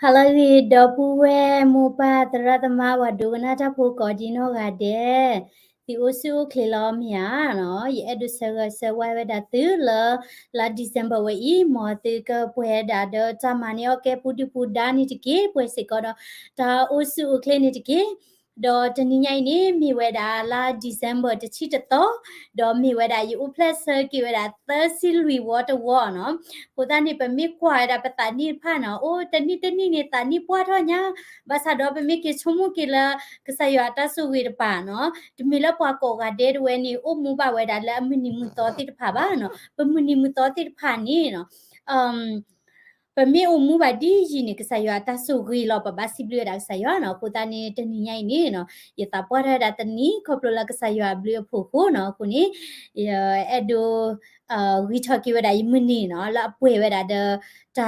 ဟါလၢအဂ့ၤ ဒီပုၢ်ဝဲၢ်မိၢ်ပၢ်သရၣ်သမါ ပှၤဒိကနၣ်တၢ်ဖိကိးဒံနီၢ်ဂၤဒဲး, သုအိၣ်ဆူၣ်အိၣ်ချ့လီၤမ့ၢ်ဧါနီၤ. ယအဲၣ်ဒိးဆၢဂ့ၤဆၢဝါဝဲဒၣ်သုလၢ လါ December ဝဲအံၤ, မ်သုကပှဲၤဒၣ်ဒီးတၢ်မၤန့ၢ်အီၣ်ကဲပူၤဒုၣ်ပူၤဒါန့ၣ်တက့ၢ်, ပှဲၤစ့ၢ်ကီးဒီးတၢ်အိၣ်ဆူၣ်အိၣ်ချ့န့ၣ်တက့ၢ်. ဒီးတနံၤညါအံၤန့ၣ် မ့ၢ်ဝဲဒၣ်လါ December တဆံတသီ, ဒီးမ့ၢ်ဝဲဒၣ်ယအိၣ်ဖျဲၣ်ဆၢက့ၤဝဲဒၣ်သၢဆံလွံၢ်ဝီတဝီနီၤ. အဃိသတးန့ၣ် ပမ့ၢ်ကွၢ်ဝဲဒၣ်ပသးနံၣ်တဖၣ်နီၤ, အိၣ်တနံၣ်တနံၣ်န့ၣ် သးနံၣ်ပှၢ်ထီၣ်ညါ, ဘၣ်ဆၣ်ဒီးပမ့ၢ်က့ၤဆိကမိၣ်က့ၤလၢ ကစၢ်ယွၤအတၢ်ဆိၣ်ဂ့ၤတပၤနီၤ, တမ့ၢ်လၢပှၤကိးဂၤဒဲးတဝဲန့ၣ် အိၣ်မူဘၣ်ဝဲဒၣ်လၢအမုၢ်နံၤမုၢ်သီသ့ၣ်တဖၣ်ဘၣ်နီၤ. ပမုၢ်နံၤမုၢ်သီသ့ၣ်တဖၣ်န့ၣ်နီၤ ပမ့ၢ်အိၣ်မူဘၣ်ဒ်ယံၤန့ၣ် ကစၢ်ယွၤအတၢ်ဆိၣ်ဂ့ၤလီၤ, ပဘၣ်စံးဘျုးဝဲဒၣ်ကစၢ်ယွၤနီၤ. အဃိသတးန့ၣ် တနံၤညါအံၤန့ၣ်နီၤ, ယသးပှၢ်ထီၣ်ဝဲဒၣ်တနံၤ ခီဖျိလၢကစၢ်ယွၤအဘျုးအဖှိၣ်အဃိနီၤ. အဃိန့ၣ် ယအဲၣ်ဒိး ဂံၢ်ထီၣ်က့ၤဝဲဒၣ်ယမုၢ်နံၤနီၤ လၢအပှဲၤဝဲဒၣ်ဒီးတၢ်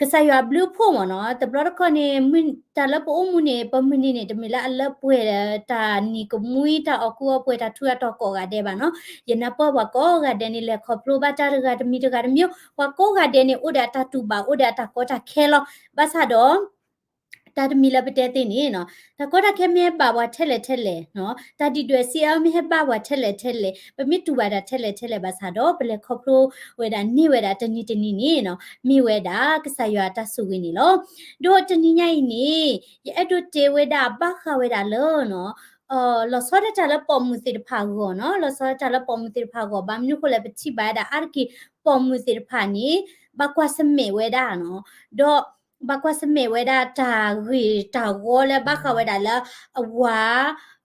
ကစၢ်ယွၤအဘျုးအဖှိၣ်မ့ၢ်နီၤ. တဘျီတခီၣ်န့ၣ် တၢ်လၢပအိၣ်မူန့ၣ် ပမုၢ်နံၤန့ၣ် တမ့ၢ်လၢအလၢပှဲၤဒီးတၢ်နံၤကမှံ တၢ်အီၣ်ကူအီၣ်ပှဲၤ တၢ်ထူးတၢ်တီၤကိးဂၤဒဲးဘၣ်နီၤ. ယနၢ်ပၢၢ်ပှၤကိးဂၤဒဲးန့ၣ် လဲၤခီဖျိဘၣ်တၢ်တဂၤတမံၤတဂၤတမံၤ, ပှၤကိးဂၤဒဲးန့ၣ် အိၣ်ဒီးအတၢ်တူၢ်ဘၣ် အိၣ်ဒီးအတၢ်ကီတၢ်ခဲလီၤ. ဘၣ်ဆၣ်ဒီး တၢ်တမံၤလၢပတဲသ့န့ၣ်နီၤ, တၢ်ကီတၢ်ခဲမ့ၢ်ဟဲဘၣ်ပှၤထဲလဲၣ်ထဲလဲၣ်နီၤ, တၢ်ဒုၣ်ဒွဲၣ်စံးအါမ့ၢ်ဟဲဘၣ်ပှၤထဲလဲၣ်ထဲလဲၣ်, ပမ့ၢ်တူၢ်ဘၣ်တၢ်ထဲလဲၣ်ထဲလဲၣ်ဘၣ်ဆၣ်ဒီး ပလဲၤခီဖျိဝဲဒၣ်န့ၢ်ဝဲဒၣ်တနံၤတနံၤန့ၣ်နီၤ, မ့ၢ်ဝဲဒၣ်ကစၢ်ယွၤအတၢ်ဆိၣ်ဂ့ၤန့ၣ်လီၤ. ဒီးတနံၤညါအံၤန့ၣ် ယအဲၣ်ဒိးတဲဝဲဒၣ်ဘၣ်ဃးဝဲဒၣ်လၢနီၤ လီၤဆီဒၣ်တၢ်လၢပိာ်မုၣ်သ့ၣ်တဖၣ်အဂီၢ်နီၤ, လီၤဆီဒၣ်တၢ်လၢပိာ်မုၣ်သ့ၣ်တဖၣ်အဂီၢ်, ဘၣ်မနုၤအဃိလဲၣ် ပထံၣ်ဘၣ်ဝဲဒၣ်အါတက့ၢ် ပိာ်မုၣ်သ့ၣ်တဖၣ်န့ၣ် ဘၣ်ကွၢ်ဆၢၣ်မဲာ်ဝဲဒၣ်နီၤ, ဒီး ဘၣ်ကွၢ်ဆၢၣ်မဲာ်ဝဲဒၣ်တၢ်ဂ့ၢ်တၢ်ဝီလၢဘၣ်ဃးဝဲဒၣ်လၢ အဝၤ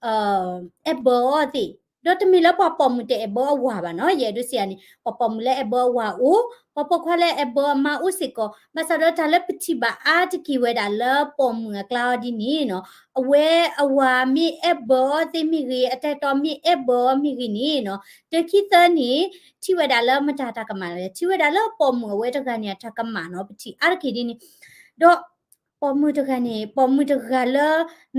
အဲၣ်ဘၢအီၤသ့ၣ်, ဒီးတမ့ၢ်လၢပှၤပိာ်မုၣ်တအဲၣ်ဘၢအဝၤဘၣ်နီၤ, ယအဲၣ်ဒိးစံးယၤန့ၣ် ပှၤပိာ်မုၣ်လၢအဲၣ်ဘၢအဝၤအိၣ်, ပှၤပိာ်ခွါလၢအဲၣ်ဘၢအမါအိၣ်စ့ၢ်ကီး, ဘၣ်ဆၣ်ဒီးတၢ်လၢပထံၣ်ဘၣ်အါတက့ၢ်ဝဲဒၣ်လၢပိာ်မုၣ်အကျါအီၤဒ်န့ၣ်နီၤ, အဝဲအဝၤမ့ၢ်အဲၣ်ဘၢအီၤသ့ၣ်မ့ၢ်ဂ့ၤ, အတၢ်အဲၣ်တီမ့ၢ်အဲၣ်ဘၢအီၤမ့ၢ်ဂ့ၤန့ၣ်နီၤ, တခံသၢန့ၣ် ထံၣ်ဝဲဒၣ်လၢမတၤတၢ်ကမၣ်လဲၣ်, ထံၣ်ဝဲဒၣ်လၢပိာ်မုၣ်အဝဲတဂၤန့ၣ်အတၢ်ကမၣ်နီၤ, ပထံၣ်အါတက့ၢ်ဒ်န့ၣ်, ဒီး ပိာ်မုၣ်တဂၤန့ၣ် ပိာ်မုၣ်တဂၤလၢ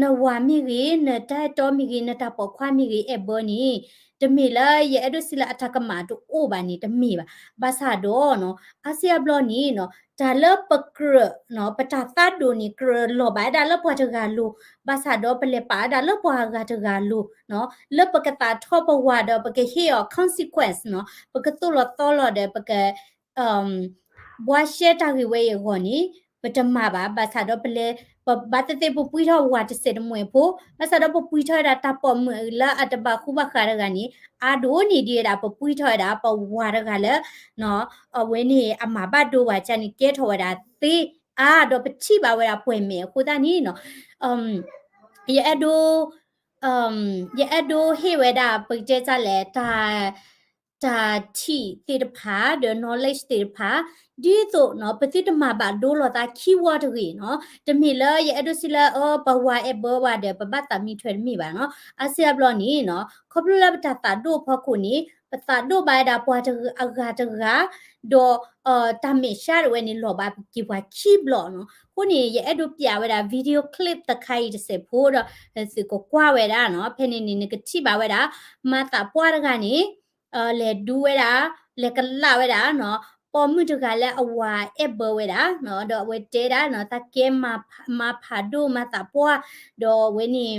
နဝၤမ့ၢ်ဂ့ၤ, နတၢ်အဲၣ်တီမ့ၢ်ဂ့ၤ, နတၢ်ပိာ်ခွါမ့ၢ်ဂ့ၤ အဲၣ်ဘၢန့ၣ် တမ့ၢ်လၢယအဲၣ်ဒိးစံးလၢအတၢ်ကမၣ်တအိၣ်ဘၣ်န့ၣ် တမ့ၢ်ဘၣ်. ဘၣ်ဆၣ်ဒီးနီၤ အါစုအါဘျီန့ၣ်နီၤ တၢ်လၢပကြၢးနီၤ ပတၢ်သးဒိၣ်န့ၣ် ကြၢးလီၤဘၣ်ဝဲဒၣ်လၢပှၤတဂၤလိၤ, ဘၣ်ဆၣ်ဒီးပလဲၤပာ်ဝဲဒၣ်လၢပှၤအဂၤတဂၤလိၤနီၤ, လၢပကသးထီၣ်ပဝၤဒီး ပကဟ့ၣ်အီၤ consequence နီၤ, ပကသိၣ်လီၤသီလီၤဒီး ပက ဘှါရှဲတၢ်ဂ့ၢ်ဝဲအံၤအဂီၢ်န့ၣ် ပတမၤဘၣ်. ဘၣ်ဆၣ်ဒီးပလဲၤ ပဘၣ်သ့ၣ်သ့ၣ်ပပှံထီၣ်ဝၤတစဲးတမှဲၤဖိ, ဘၣ်ဆၣ်ဒီးပပှံထီၣ်ဝဲဒၣ်တၢ်ပိာ်မုၣ်လၢအတဘၣ်ဃူဘၣ်ဃးတဂၤန့ၣ် အါဒိၣ်န့ၢ်ဒံးဝဲဒၣ် ပပှံထီၣ်ဝဲဒၣ်ပဝၤတဂၤလၢ အဝဲန့ၣ်အမၤဘၣ်ဒိဝဲဒၣ်န့ၣ် ကဲထီၣ်ဝဲဒၣ်သ့အါ, ဒီးပထံၣ်ဘၣ်ဝဲဒၣ်ပှဲၤမဲာ်အဃိသတးန့ၣ်နီၤ ယအဲၣ်ဒိး ယအဲၣ်ဒိးဟ့ၣ်ဝဲဒၣ် ပကတဲတၢ်လဲၣ် တၢ် တၢ်ထံၣ်သ့ၣ်တဖၣ် ဒီး knowledge သ့ၣ်တဖၣ် ဒ်သိးနီၤ ပသုတမၤဘၣ်ဒိလိာ်သးခံဝီတဂ့ၤနီၤ. တမ့ၢ်လၢယအဲၣ်ဒိးစံးလၢ အၢ ပဝၤအဲၣ်ဘၢဝဲဒီး ပဘၣ်သးမံထွဲတမ့ၢ်ဘၣ်နီၤ. အါစုအါဘျီန့ၣ်နီၤ ခီဖျိလၢပတၢ်သးဒိၣ်အဖီခိၣ်န့ၣ် ပသးဒိၣ်ဘၣ်ဝဲဒၣ်ပှၤတဂၤအဂၤတဂၤ ဒီး တၢ်မဲာ်ဆှးတဝဲန့ၣ် လီၤဘၣ်က့ၤပှၤခံဘျီနီၤ. အဃိန့ၣ် ယအဲၣ်ဒိးပျးဝဲဒၣ် video clip တခါအံၤတစဲးဖိဒီး သုကကွၢ်ဝဲဒၣ်နီၤ. ဖဲန့ၣ်န့ၣ် နကထံၣ်ဘၣ်ဝဲဒၣ် မၤသးပှၢ်တဂၤန့ၣ် လဲၤဒူဝဲဒၣ် လဲၤကလးဝဲဒၣ်နီၤ ပိာ်မုၣ်တဂၤလၢအဝၤအဲၣ်ဘၢဝဲဒၣ်နီၤ ဒီးအဝဲတဲဒၣ်နီၤ သးကဲမၤဖးဒိၣ်မၤသးပှၢ် ဒီးအဝဲန့ၣ်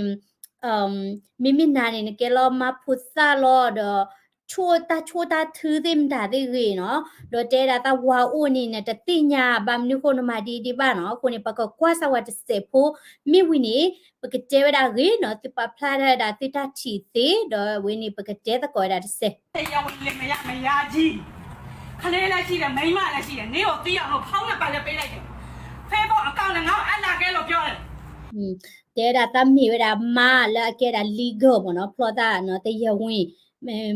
မ့မ့ၢ်နၤန့ၣ် နကဲလီၤမၤဖိသၣ်လီၤဒီး ဆိၣ်တၢ်ဆိၣ်တၢ်ထုသ့ၣ်မတၤသ့ၣ်ဂ့ၤနီၤ ဒီးတဲဒၣ်သးဝၤအိၣ်န့ၣ် နတသ့ၣ်ညါ ဘၣ်မနုၤဃိနမၤဒ်ဒ်ဘၣ်နီၤ. အဃိန့ၣ် ပကကွၢ်စၢ်ဝဲတစဲးဖိ မ့ၢ်ဝံၤန့ၣ် ပကတဲဝဲဒၣ်ဂ့ၤနီၤ သုပာ်ဖျါထီၣ်ဝဲဒၣ်သုတၢ်ထံၣ်သ့ ဒီးအဝဲန့ၣ် ပကတဲသကိးဝဲဒၣ်တစဲး ခလ့လၢဆံးဒီး မိန်းမလၢဆံးဒီး နအိၣ်သံအီၤ ဖီၣ်နပာ်လၢပ့ၢ်လိုက်ဒီး Facebook account န့ၣ် ငါအလၢကဲလီၤပျီလဲၣ် တဲဝဲဒၣ်သးမ့ၢ်ဝဲဒၣ်မါလၢအကဲဒၣ် legal မ့ၢ်နီၤ ဖျီသးနီၤ တရားဝင်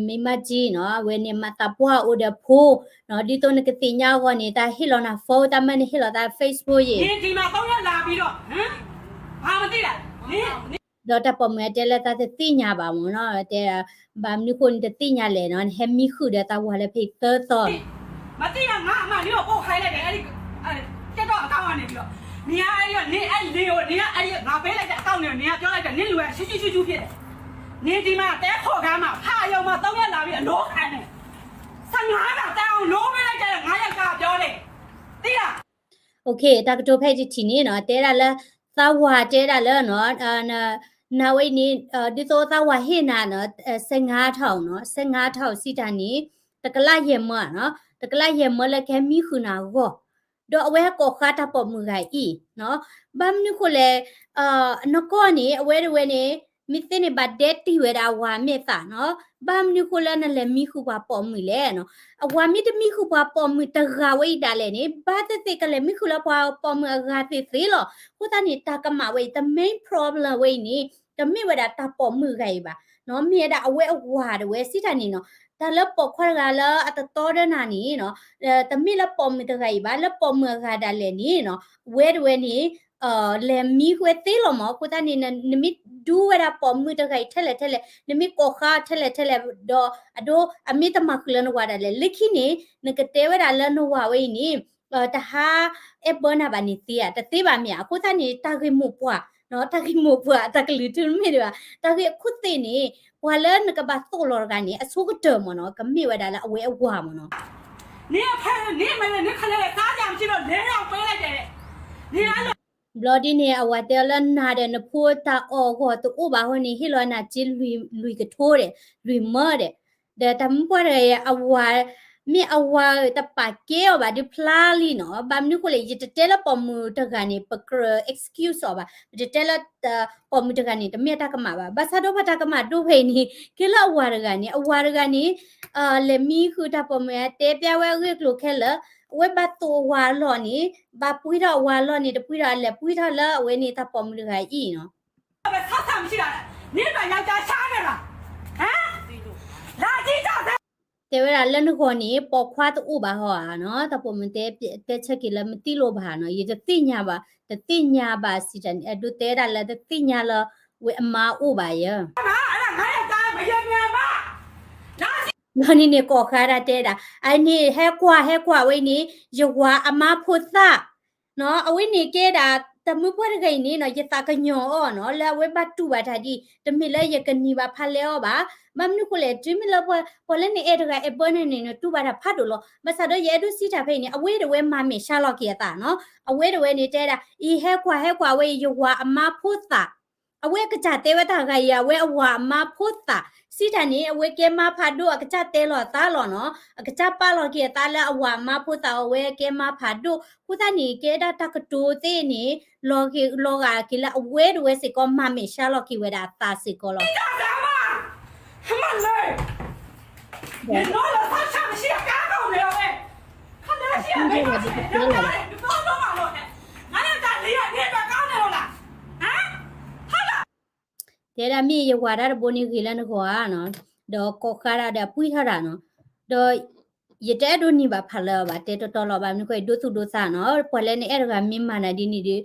မိန်းမကြီးနီၤ အဝဲန့ၣ်မၤသးပှၢ်အိၣ်ဒီးဖိနီၤ ဒ်သိးနကသ့ၣ်ညါအဂီၢ်န့ၣ် တၢ်ဟ့ၣ်လီၤနၤ phone တၢ်မၢနဟ့ၣ်လီၤသး Facebook ယဲၢ် ဒီးတၢ်ပိာ်မုၣ်အတဲလၢသးတသ့ၣ်ညါဘၣ်မ့ၢ်နီၤ တဲ ဘၣ်မနုၤဃိနတသ့ၣ်ညါလဲၣ်နီၤ နဟဲမံဃုာ်ဒီးသးဝၤလၢဖဲသၢသီ မသ့ၣ်ညါ ငါအမၤန့ၢ်အီၤပိၢ်ဟဲလဲၣ်ဒီး အဲၣ် အဲၣ် ကဲထီၣ်အကါဝဲန့ၣ်ဒီး နံၤအါအဲၣ် နံၤအဲၣ် နံၤဧိၤ နံၤအါအဲၣ် ငါပ့ၢ်လဲၣ်ဒီးအကါန့ၣ် နံၤအါပျီလဲၣ်ဒီး နံၤလွဲၢ်ဆူၣ်ဆူၣ်ဆူၣ်ဆူၣ်ဖဲလဲၣ် နံၤဒံးမး တဲခိးဂၤမး ဖးယိၤမး သုံးရက်လာပြီ အလိုခံန့ၣ် ဆယ့်ငါးဘး တၢ်အီၤ လိုမ့ၢ်လဲၣ်ကဲဒီး ငါယကါပျီလဲၣ် သ့ၣ်ဧါ တၢ်ကတိၤဖဲအံၤတထံၣ်န့ၣ်နီၤ တဲဒၣ်လၢ သးဝၤတဲဒၣ်လၢနီၤ နဝဲအံၤန့ၣ် ဒ်သိးသးဝၤဟ့ၣ်နၤနီၤ ဆဲးငါးထောင်နီၤ ဆဲးငါးထောင်စံးတၢ်န့ၣ် တကလးယဲၢ်မၢနီၤ တကလးယဲၢ်မၢလၢကဟဲမံဃုာ်နၤအဂီၢ် ဒီးအဝဲဟဲကိးဃါတၢ်ပိာ်မုၣ်ဂၤအံၤနီၤ ဘၣ်မနုၤဃိလဲၣ် နကီၢ်န့ၣ် အဝဲတဝဲန့ၣ် မ့ၢ်သ့န့ၣ်ဘၣ်ဒဲတံၢ်ဝဲဒၣ်အဝၤမဲာ်သၣ်နီၤ ဘၣ်မနုၤဃိလၢနလဲၤမံဃုာ်ပှၤပိာ်မုၣ်လဲၣ်နီၤ အဝၤမ့ၢ်တမံဃုာ်ပှၤပိာ်မုၣ်တဂၤဝဲအံၤဒၣ်လဲာ်န့ၣ် ဘၣ်သ့ၣ်သ့ၣ်ကလဲၤမံဃုာ်လၢပှၤပိာ်မုၣ်အဂၤသ့ၣ်သ့ၣ်လီၤ. အဃိသတးန့ၣ် တၢ်ကမၣ်ဝဲအံၤ the main problem ဝဲအံၤန့ၣ် တမ့ၢ်ဝဲဒၣ်တၢ်ပိာ်မုၣ်ဂၤအံၤဘၣ်နီၤ မ့ၢ်ဝဲဒၣ်အဝဲအဝၤတဝဲစံးတၢ်န့ၣ်နီၤ တၢ်လၢပိာ်ခွါတဂၤလၢအတတီဒီးနၤန့ၣ်နီၤ တမ့ၢ်လၢပိာ်မုၣ်တဂၤအံၤဘၣ် လၢပိာ်မုၣ်အဂၤဒၣ်လဲာ်န့ၣ်နီၤ အဝဲတဝဲန့ၣ် လဲၤမံဃုာ်ဝဲသ့လီၤမး အဃိသတးန့ၣ် နမ့ၢ်ဒူဝဲဒၣ်ပိာ်မုၣ်တဂၤအံၤထဲလဲၣ်ထဲလဲၣ် နမ့ၢ်ကိးဃါထဲလဲၣ်ထဲလဲၣ် ဒီးအဒိ အမ့ၢ်တမၤဃုာ်လၢနဝၤဒၣ်လဲာ် လၢခံန့ၣ် နကတဲဝဲဒၣ်လၢနဝၤဝဲအံၤန့ၣ် တဟါအဲၣ်ဘၢနၤဘၣ်န့ၣ်သ့ဧါ တသ့ဘၣ်မ့ၢ်ဧါ အဃိသတးန့ၣ် တၢ်ဂ့ၢ်မိၢ်ပှၢ် တၢ်ဂ့ၢ်မိၢ်ပှၢ် တၢ်ကလုၢ်ထူမ့ၢ်ဒံးဘၣ် တၢ်ဂ့ၢ်အခိၣ်သ့ၣ်န့ၣ် ပှၤလၢနကဘၣ်သိၣ်လီၤတဂၤန့ၣ် အဆိကတၢၢ်မ့ၢ်နီၤ ကမ့ၢ်ဝဲဒၣ်လၢအဝဲအဝၤမ့ၢ်နီၤ န့ၣ်ဖဲန့ၣ်မ့ၢ်န့ၣ်ခလဲတားကြမဖြစ်တော့လဲရောက်ပေးလိုက်တယ် န့ၣ် ဘျီဒ်န့ၣ် အဝၤတဲအီၤလၢနၤဒီးနဖိတၢ်အီၣ်အဂီၢ်တအိၣ်ဘၣ်အဃိန့ၣ် ဟ့ၣ်လီၤနၤစ့လွံၢ်ကထိဒီး လွံၢ်မၢဒီး ဒီးတၢ်မုၣ်ပှၢ်တဂၤအံၤ အဝၤ မ့ၢ်အဝၤတပာ်ကဲအီၤဘၣ်ဒုးဖျါလံနီၤ ဘၣ်မနုၤဃိလဲၣ် ယတတဲလၢပိာ်မုၣ်တဂၤန့ၣ် ပကြၢး excuse အီၤဘၣ် ပတတဲလၢ ပိာ်မုၣ်တဂၤန့ၣ် တမ့ၢ်တၢ်ကမၣ်ဘၣ် ဘၣ်ဆၣ်ဒီးပှၤတၢ်ကမၣ်ဒိၣ်ဖဲအံၤန့ၣ် ကဲလၢအဝၤတဂၤန့ၣ် အဝၤတဂၤန့ၣ် လဲၤမံဃုာ်တၢ်ပိာ်မုၣ် တဲပျဲဝဲအဂ့ၢ်အကျိၤခဲလၢာ် အဝဲဘၣ်သိၣ်အဝၤအလီၢ်န့ၣ် ဘၣ်ပှံထီၣ်အဝၤအလီၢ်န့ၣ် တပှံထီၣ်အလဲၤပှံထီၣ်လၢအဝဲန့ၣ်တၢ်ပိာ်မုၣ်တဂၤအံၤနီၤ ဆဆမဆဒန့ၣ်ဘၣ်ယကဆါန့ၣ်လီၤ တဲဝဲဒၣ်လၢနဂီၢ်န့ၣ် ပိာ်ခွါတအိၣ်ဘၣ်ဟီဧါနီၤ တၢ်ပိာ်မုၣ်တဲ တဲဆၢက့ၤလၢမသိလီၤဘၣ်နီၤ ယတသ့ၣ်ညါဘၣ် တသ့ၣ်ညါဘၣ်စံးတၢ်န့ၣ် အဲၣ်ဒိးတဲဒၣ်လၢတသ့ၣ်ညါလၢ ဝဲအမါအိၣ်ဘၣ်ယၤ ဘျီန့ၣ်န့ၣ် ကိးဃါဒၣ်တဲဒၣ် အန့ၣ် ဟဲကွၢ် ဟဲကွၢ်ဝဲအံၤန့ၣ် ယဝၤအမါဖိသၣ် နီၤ အဝဲန့ၣ်ကဲဒၣ် တၢ်မုၣ်ပှၢ်တဂၤအံၤန့ၣ်နီၤ ယသးကညီၤအီၤနီၤ လၢအဝဲဘၣ်တူၢ်ဘၣ်တၢ်ဒ် တမ့ၢ်လၢယကနံၤဘၣ်ဖးလဲအီၤဘၣ် ဘၣ်မနုၤဃိလဲၣ် တုၤမ့ၢ်လၢပှၤလၢနအဲၣ်တဂၤအဲၣ်ဘၢနၤန့ၣ် နတူၢ်ဘၣ်တၢ်ဖးဒိၣ်လီၤ ဘၣ်ဆၣ်ဒီးယအဲၣ်ဒိးစံးတၢ်ဖဲအံၤန့ၣ် အဝဲတဝဲမၤမဲာ်ဆှးလီၤက့ၤအသးနီၤ အဝဲတဝဲန့ၣ်တဲဒၣ် အံၤဟဲကွၢ် ဟဲကွၢ်ဝဲအံၤ ယဝၤအမါဖိသၣ် အဝဲအကစၢ်တဲဝဲတၢ်ဂၤအံၤ အဝဲအဝၤအမါဖိသၣ် စံးတၢ်န့ၣ် အဝဲကဲမါဖးဒိၣ် အကစၢ်တဲလီၤအသးလီၤနီၤ အကစၢ်ပာ်လီၤက့ၤအသးလၢအဝၤအမါဖိသၣ် အဝဲကဲမါဖးဒိၣ် အဃိသတးန့ၣ် ကဲဒၣ်တၢ်ကတိၤသ့ၣ်န့ၣ် လီၤဂာ်က့ၤလၢအဝဲတဝဲစ့ၢ်ကီး မၤမဲာ်ဆှးလီၤက့ၤဝဲဒၣ်အသးစ့ၢ်ကီးလီၤ. တဲဒၣ်မ့ၢ်ယဝၤတၢ်တဘိန့ၣ်ဂ့ၤလၢနဂီၢ်ဧါနီၤ, ဒီးကိးဃါဒၣ်ဒီးပှံၢ်ထီၣ်တၢ်နီၤ, ဒီးယတအဲၣ်ဒိးနံၤဘၣ်ဖးလၢၤဘၣ် တဲတီတီလီၤ. ဘၣ်မနုၤဃိ ယဒိသူၣ်ဒိသးနီၤ, ပှၤလၢနအဲၣ်တဂၤမ့ၢ်မၤနၤဒ်န့ၣ်ဒီး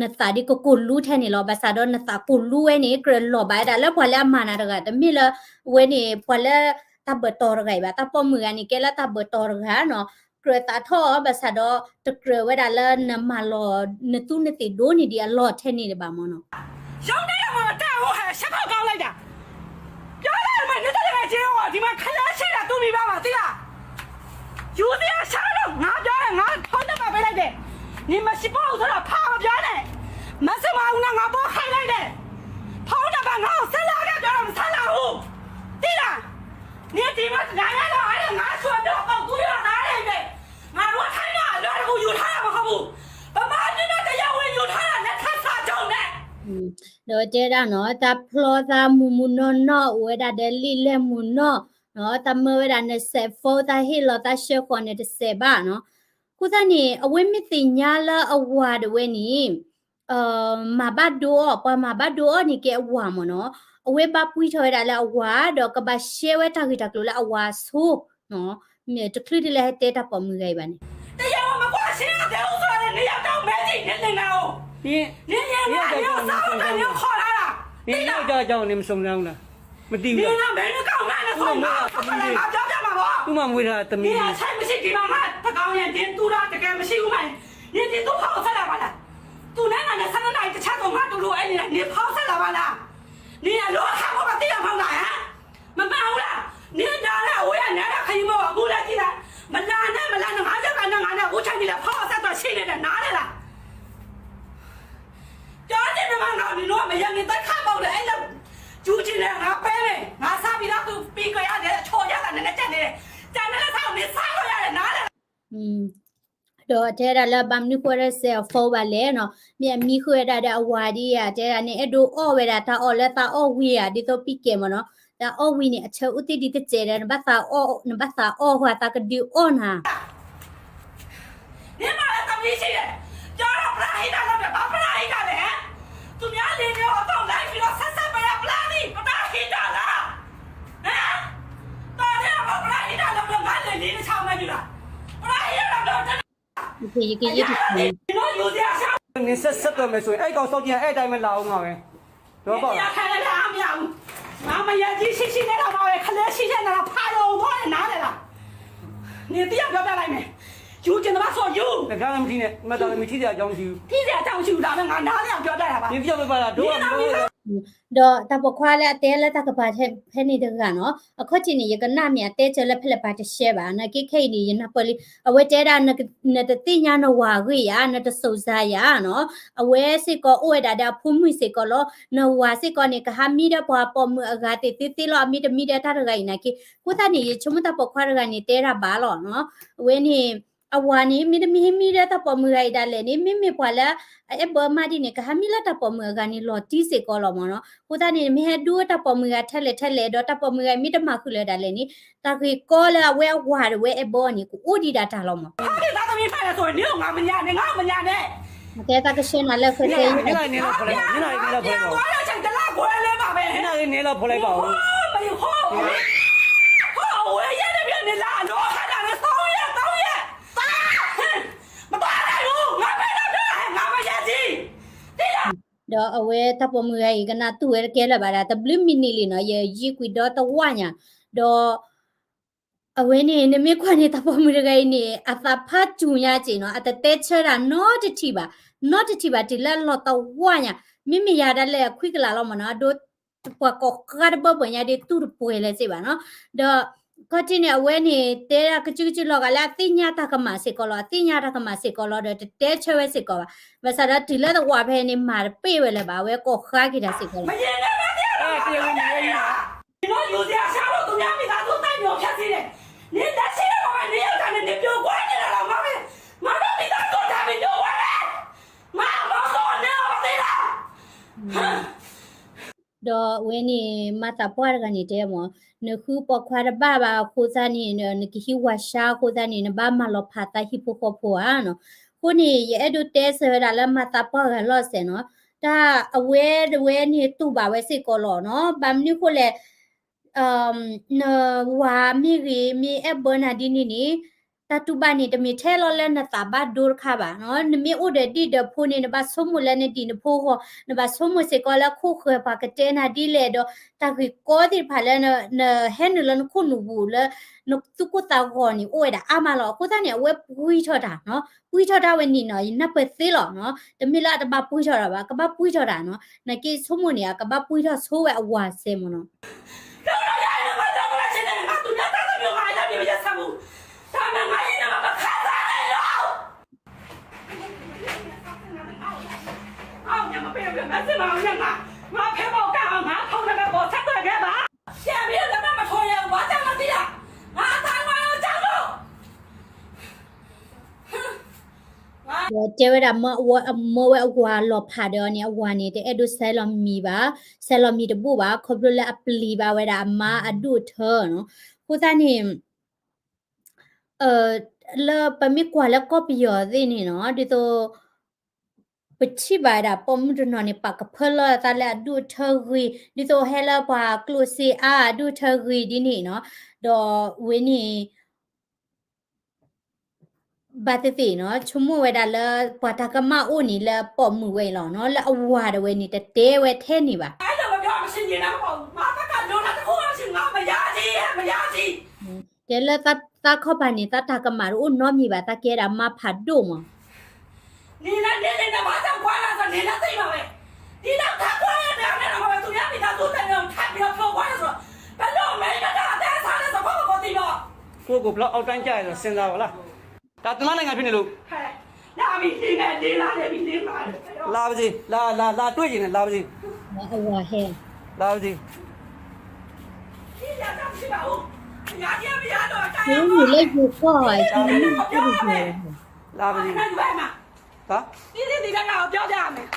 နသးဒ်ကကိၢ်လူထဲန့ၣ်လီၤ. ဘၣ်ဆၣ်ဒီးနသးကိၢ်လူ ဝဲန့ၣ် ကြၢးလီၤဘၣ်ဝဲဒၣ်လၢပှၤလၢအမၤနၤတဂၤ, တမ့ၢ်လၢ ဝဲန့ၣ် ပှၤလၢတၢ်ဘၢၣ်တီၤတဂၤအံၤဘၣ်. တၢ်ပိာ်မုၣ်ဂၤန့ၣ် ကဲလၢတၢ်ဘၢၣ်တီၤတဂၤနီၤ, ကြၢးသးထီၣ်အီၤ ဘၣ်ဆၣ်ဒီး တကြၢးဝဲဒၣ်လၢနမၤလီၤ နသူနသ့ၣ်ဒိၣ်န့ၢ်ဒံးအလီၢ်ထဲန့ၣ်ဘၣ်မ့ၢ်နီၤ. ရုံးတက်တော့မှ မတတ်ဘူးဟဲ ရှင်းထုတ်ကောင်းလိုက်တာ ပြောလိုက်မှ နတလည်းပဲ ကျေးဟော် ဒီမှာ ခလဲရှိတာ သူ့မိဘမှာ သိလား ယူသေးအဆန်းလို့ ငါပြောတယ် ငါဖုန်းနံပါတ်ပေးလိုက်တယ် နင်မရှိပို့ဘူးဆိုတော့ ဖာမပြောနဲ့ မစင်မအောင်နဲ့ ငါပို့ခိုင်းလိုက်တယ် ဖုန်းနံပါတ် ငါ့ကိုဆက်လာခဲ့ပြောတော့ မဆက်လာဘူး သိလား နင်ဒီမှာ တနားရတော့ အဲ့ဒါ ငါဆွဲတော့ ပေါက်ကူးရတာ အဲ့ဒါပဲ ငါတို့ ထိုင်းမှာ အလွတ်တကူ ယူထားတာ မဟုတ်ဘူး ဗမာပြည်မှာ တရားဝင် ယူထားတာ လက်ထပ်စာချုပ်နဲ့ ဒီးတဲဒၣ်နီၤ, တၢ်ဖျီသးမုၢ်မုၢ်နီၢ်နီၢ် အိၣ်ဝဲဒၣ်ဒီးလံာ်လဲၢ်မုၢ်နီၢ်နီၤ, တၢ်မၢဝဲဒၣ်နစဲးဖိ တၢ်ဟ့ၣ်လီၤတၢ်ဆှၢဃီၤန့ၣ် တစဲးဘၣ်နီၤ. အဃိသတးန့ၣ် အဝဲမ့ၢ်သ့ၣ်ညါလၢအဝၤဒၣ်ဝဲန့ၣ် မၤဘၣ်ဒိအီၤ, ပှၤမၤဘၣ်ဒိအီၤန့ၣ်ကဲအဝၤမ့ၢ်နီၤ, အဝဲဘၣ်ပှံၢ်ထီၣ်ဝဲဒၣ်လၢအဝၤ ဒီးကဘၣ်ရှဲဝဲတၢ်ဂ့ၢ်တၢ်ကျိၤလၢအဝၤအဆိ တချုးဒ်လၢဟဲတဲတၢ်ပိာ်မုၣ်ဂၤအံၤဘၣ်န့ၣ် တရားဝင် မကွာရှင်းရသေးဘူးဆိုတော့ နေရောက်တော့ မဲကြည့် နေတင်တာကို နေနေနေနေ စားဖို့ တမျိုး ခေါ်လာတာ နေရောက်ကြကြောင်း နေမစုံစမ်းဘူးလား မသိဘူးလား နေတော့ မင်းတို့ ကောင်းတာနဲ့ ဆုံးသွားတာ ခက်ခဲတယ် ငါပြောပြမှာပေါ့ သူ့မှာမွေးထားတာ သမီး နေအဆိုင်မရှိ ဒီမှာ ငါ တကောင်ရဲ့ နေသူတော့ တကယ်မရှိဘူး မင်း နေဒီသူ ဖုန်းဆက်လာပါလား သူနဲ့ ငါနဲ့ ဆယ့်နှစ်နာရီ တစ်ချက်ကို ငါ တူတူ အဲ့နေတာ နေ ဖုန်းဆက်လာပါလား နေ အလိုအခါ မသိရ မဟုတ်လား ဟမ် မမှန်ဘူးလား နင်ဒါနဲ့ အဝေးက နဲတာ ခရီးမဟုတ်ဘူး အခုလည်း ကြည့်လိုက် မလာနဲ့ မလာနဲ့ ငါ ရပ်တာနဲ့ ငါနဲ့ အခုချိန်ထိလည်း ဖုန်းအဆက်အသွယ် ဆံးန့ၣ်ဒီးနၤလဲၣ်လၢ ပြောချင်တယ်မနော် နင်တို့ကမယုံ နင်သက်ခါပေါက်တယ် အဲ့လို ကျူးကျင်တဲ့ ငါပဲမယ် ငါစားပြီးသား သူပြီးကြရတယ် အချော်ရတာ နည်းနည်းကြံနေတယ် ကြံနေတဲ့ စားကို မင်းစားလို့ရတယ် နားလည်လား ဒီးတဲဒၣ်လၢဘၣ်မနုၤဃိဒီးစဲးအ phone ဘၣ်လဲၣ်နီၤ, မ့ၢ်အမံဃုာ်ဝဲဒၣ်ဒီးအဝၤဒ်ဧါ, တဲဒၣ်န့ၣ် အဲၣ်ဒိးအီၣ်ဝဲဒၣ်တၢ်အီၣ်လၢသးအီၣ်ဝံၤဧါ, ဒ်သိးပံကဲမ့ၢ်နီၤ, တၢ်အီၣ်ဝံၤန့ၣ် အဆၢအိၣ်သ့ၣ်ဒ်တစဲးဒီး နဘၣ်သးအီၣ် နဘၣ်သးအီၣ်ဃိသးကဒုးအီၣ်နၤ နမၤလၢသမီးရှိတယ်, ပြောတော့ပရဟိတလုပ်တယ်, ဘာပရဟိတလဲဟဲ, သူများလင်တွေကိုအသုံးလိုက်ပြီးတော့ဆက်ဆက်ပေးတာပရဟိတ, ပရဟိတလား, ဟမ်, တော်ထဲတော့ပရဟိတလုပ်ပြီးတော့ငါလင်လေးတစ်ချောင်းပဲယူတာ, ပရဟိတလုပ်ပြီးတော့ ယကယံာ်တက့ၢ် နင်ဆက်ဆက်သွယ်မယ်ဆိုရင် အဲ့ကောင်စောင့်ကြည့် အဲ့အတိုင်းပဲလာအောင်ငါပဲ တော့ပေါ့ မရဘူး, ငါမယုံကြည်ရှိရှိနဲ့တော့ပါပဲ, ခလေးရှိရှိနဲ့တော့ဖာရုံတော့နားလည်လား, နင်သိအောင်ပြောပြလိုက်မယ်, ယူကျင်တော့ဆိုယူ, နဖျားလည်းမထီးနဲ့, မတော်လည်းမထီးစရာအကြောင်းမရှိဘူး, ထီးစရာအကြောင်းမရှိဘူး, ဒါပေမဲ့ငါနားလည်အောင်ပြောပြတာပါ, နင်သိအောင်ပြောပြတာ, ဒို့အောင်ပြောပြ ဒီးတၢ်ပိာ်ခွါလၢအတဲလၢတၢ်ကပၤဖဲန့ၣ်တဂၤနီၤ, အခီၣ်ထံးန့ၣ် ယကနၣ်မ့ၢ်အတဲစၢၤလၢဖဲလဲၣ်ပာ်တရှဲဘၣ်, နာ်က့ခဲအံၤန့ၣ် ယနၢ်ပၢၢ်လံ, အဝဲတဲဒၣ် နတသ့ၣ်ညါနဝၤအဂ့ၢ်ယၤ, နတစိၤစါယၤနီၤ, အဝဲစ့ၢ်ကီးအိၣ်ဝဲဒၣ်ဒီးအဖိမုၣ်စ့ၢ်ကီးလီၤ, နဝၤစ့ၢ်ကီးန့ၣ် ကဟးမံဒီးပှၤပိာ်မုၣ်အဂၤသ့ၣ်သ့ၣ်လီၤ, အမံတမံဒီးတၢ်တဂၤအံၤနာ်က့, အဃိသတးန့ၣ် ယဆိကမိၣ်တၢ်ပိာ်ခွါတဂၤန့ၣ် တဲဒၣ်ဘၣ်လီၤနီၤ, အဝဲန့ၣ် အဝၤန့ၣ် မ့တမ့ၢ်ဟဲမံဒီးတၢ်ပိာ်မုၣ်ဂၤအံၤဒၣ်လဲာ်န့ၣ် မ့မ့ၢ်ပှၤလၢ အအဲၣ်ဘၢမးဒ်န့ၣ် ကဟးမံလၢတၢ်ပိာ်မုၣ်အဂၤန့ၣ် လီၤတံၢ်စ့ၢ်ကီးလီၤမ့ၢ်နီၤ, အဃိသတးန့ၣ် မ့ၢ်ဟဲဒိတၢ်ပိာ်မုၣ်ဂၤထဲလဲၣ်ထဲလဲၣ် ဒီးတၢ်ပိာ်မုၣ်ဂၤမ့ၢ်တမၤဃုာ်လၢဒၣ်လဲာ်န့ၣ် တၢ်ဂ့ၢ်ကီလၢအဝဲအဝၤဒီးဝဲအဲၣ်ဘၢန့ၣ် ကအိၣ်ဒံးဒၣ်တၢ်လီၤမ့ၢ်, မ့ၢ် မ့ၢ် မ့ၢ် မ့ၢ် တဲသးကဆှဲနၤလၢဃဲသဲ, ဒီးအဝဲတၢ်ပိာ်မုၣ်ဂၤအံၤ ကနၣ်တူၢ်ဝဲတကဲလၢၤဘၣ်ဒၣ် တဘျုးမံးနံးလံနီၤ ယယံာ်ကွံာ်ဒီတဝၢ်ညါ, ဒီး အဝဲန့ၣ် နမ့ၢ်ကွၢ်န့ၣ် တၢ်ပိာ်မုၣ်တဂၤအံၤန့ၣ် အသးဖးစူၤညါက့နီၤ, အတတဲဆၢတၢ်နီတထံၣ်ဘၣ်, နီတထံၣ်ဘၣ် တုၤလၢအလီၤတဝၢ်ညါ, မ့မ့ၢ်ယၤဒၣ်လဲာ်အခွံကလးလီၤမ့ၢ်နီၤ, အဒိ ပှၤကိးဃါတဘၢဘၢညါဒ်တူၢ်တပှဲၤလၢၤစ့ၢ်ဘၣ်နီၤ, ဒီး ခီၣ်ထံးန့ၣ် အဝဲန့ၣ် တဲဒၣ်ကစုကစုလီၤဂာ်လၢအသ့ၣ်ညါတၢ်ကမၣ်စ့ၢ်ကီးလီၤ, အသ့ၣ်ညါတၢ်ကမၣ်စ့ၢ်ကီးလီၤဒီး တတဲဆၢဝဲစ့ၢ်ကီးဘၣ်, ဘၣ်ဆၣ်ဒီးတုၤလၢတဝၢ်ဖဲန့ၣ် မၤတပ့ၢ်ဝဲလၢၤဘၣ်, အဝဲကိးဃါက့ၤတၢ်စ့ၢ်ကီးလီၤ. မယဲၢ်ဘဲဘဲသ့ၣ်အီၤ, ဒီးယူၤစရာဆါလို့ သူများမိသားစု တိုက်နေအောင် ဖြတ်စည်းတယ်. နင်လက်ရှိတော့ မမနဲ့ ရုပ်ထံနဲ့ နင်ပြိုကွဲနေတာတော့ မမ၊ ငါတို့မိသားစု ထပ်ပြီးပြိုကွဲမယ်. ငါအမောင်ဆုံး အနံၤတော့ မသိတာ. ဒီးအဝဲန့ၣ် မၤသးပှၢ်တဂၤန့ၣ်တဲမ့ၢ်, နဃုပိာ်ခွါတဘၣ်ဘၣ်အဃိသတးန့ၣ် နကဟံးဝၤဆါအဃိသတးန့ၣ် နဘၣ်မၤလီၤဖးသးဟံၣ်ဖိဃီဖိဧါနီၤ. အဃိန့ၣ် ယအဲၣ်ဒိးတဲစၢၤဝဲဒၣ်လၢမၤသးပှၢ်ဂၤလီၤစဲးနီၤ, တၢ်အဝဲတဝဲန့ၣ်တူၢ်ဘၣ်ဝဲစ့ၢ်ကီးလီၤနီၤ. ဘၣ်မနုၤအဃိလဲၣ် နဝၤမ့ၢ်ဂ့ၤ မ့ၢ်အဲၣ်ဘၢနၤဒ်န့ၣ်န့ၣ် တၢ်တူၢ်ဘၣ်န့ၣ် တမ့ၢ်ထဲလီၤလၢနသးဘၣ်ဒိတခါဘၣ်နီၤ. နမ့ၢ်အိၣ်ဒီးဒံၣ်ဒီးဖိန့ၣ် နဘၣ်ဆိကမိၣ်လၢနဒံၣ်နဖိအဂီၢ်, နဘၣ်ဆိကမိၣ်စ့ၢ်ကီးလၢခိၣ်ဃၢၤပှၤကတဲနၤဒ်လဲၣ်ဒီး တၢ်ဂ့ၢ်ကီသ့ၣ်တဖၣ်လၢ နဟဲနုာ်လၢနခိၣ်နူာ်ပူၤလၢ နသူၣ်ကိၢ်သးဂီၤန့ၣ် အိၣ်ဝဲဒၣ်အါမးလီၤ. အဃိသတးန့ၣ် အဝဲပှံထီၣ်တၢ်နီၤ, ပှံထီၣ်တၢ်ဝဲန့ၣ်နီၤ ယနၢ်ပၢၢ်သ့လီၤနီၤ. တမ့ၢ်လၢအတဘၣ်ပှံထီၣ်တၢ်ဘၣ်, ကဘၣ်ပှံထီၣ်တၢ်နီၤ. နက့ဆိကမိၣ်န့ၣ် အကဘၣ်ပှံထီၣ်ဆိဝဲအဝၤစဲးမ့ၢ်နီၤ. ဒီးတဲဝဲဒၣ် မၢဝဲအဝၤလီၤဖးဒီးအီၤန့ၣ် အဝၤန့ၣ် တအဲၣ်ဒိးဆဲးလီၤမံၤဘၣ်, ဆဲးလီၤမံၤတဘူၣ်ဘၣ်, ခီဖျိလၢအပျံၤဘၣ်ဝဲဒၣ်အမါအဒူၣ်အထၢနီၤ. အဃိသတးန့ၣ် လၢပမ့ၢ်ကွၢ်လၢကီၢ်ပယီၤသ့ၣ်န့ၣ်နီၤ ဒ်သိး ပထံၣ်ဘၣ်ဝဲဒၣ်ပိာ်မုၣ်တနီၤန့ၣ် ပာ်ကဖၢလၢအသးလၢအဒူၣ်အထၢဂ့ၤ, ဒ်သိးဟဲလၢပှၤကျိၣ်စ့အါအဒူၣ်အထၢဂ့ၤဒ်န့ၣ်နီၤ. ဒီးဝဲန့ၣ် ဘၣ်သ့ၣ်သ့ၣ်နီၤ ဆိကမိၣ်ဝဲဒၣ်လၢ ပှၤတၢ်ကမၣ်အိၣ်န့ၣ်လၢပိာ်မုၣ်ဝဲအံၤလီၤနီၤ, လၢအဝၤဒၣ်ဝဲန့ၣ် တတဲဝဲထဲန့ၣ်ဘၣ်. တဲလၢသးခီၣ်ပၤန့ၣ် သးတၢ်ကမၣ်တအိၣ်နီတမံၤဘၣ်, သးကဲဒၣ်မါဖးဒိၣ်မး. ကိုယ့်ကိုယ်ဘယ်လောက်အောက်တန်းကျရဲဆိုတာ စဉ်းစားပါလား။ ဒါတနားနိုင်ငံဖြစ်နေလို့ လာပါစေ, လာ, လာ, လာတွေ့ချင်တယ်, လာပါစေ, လာပါစေ. လာပါစေ. ပြောပြမယ်.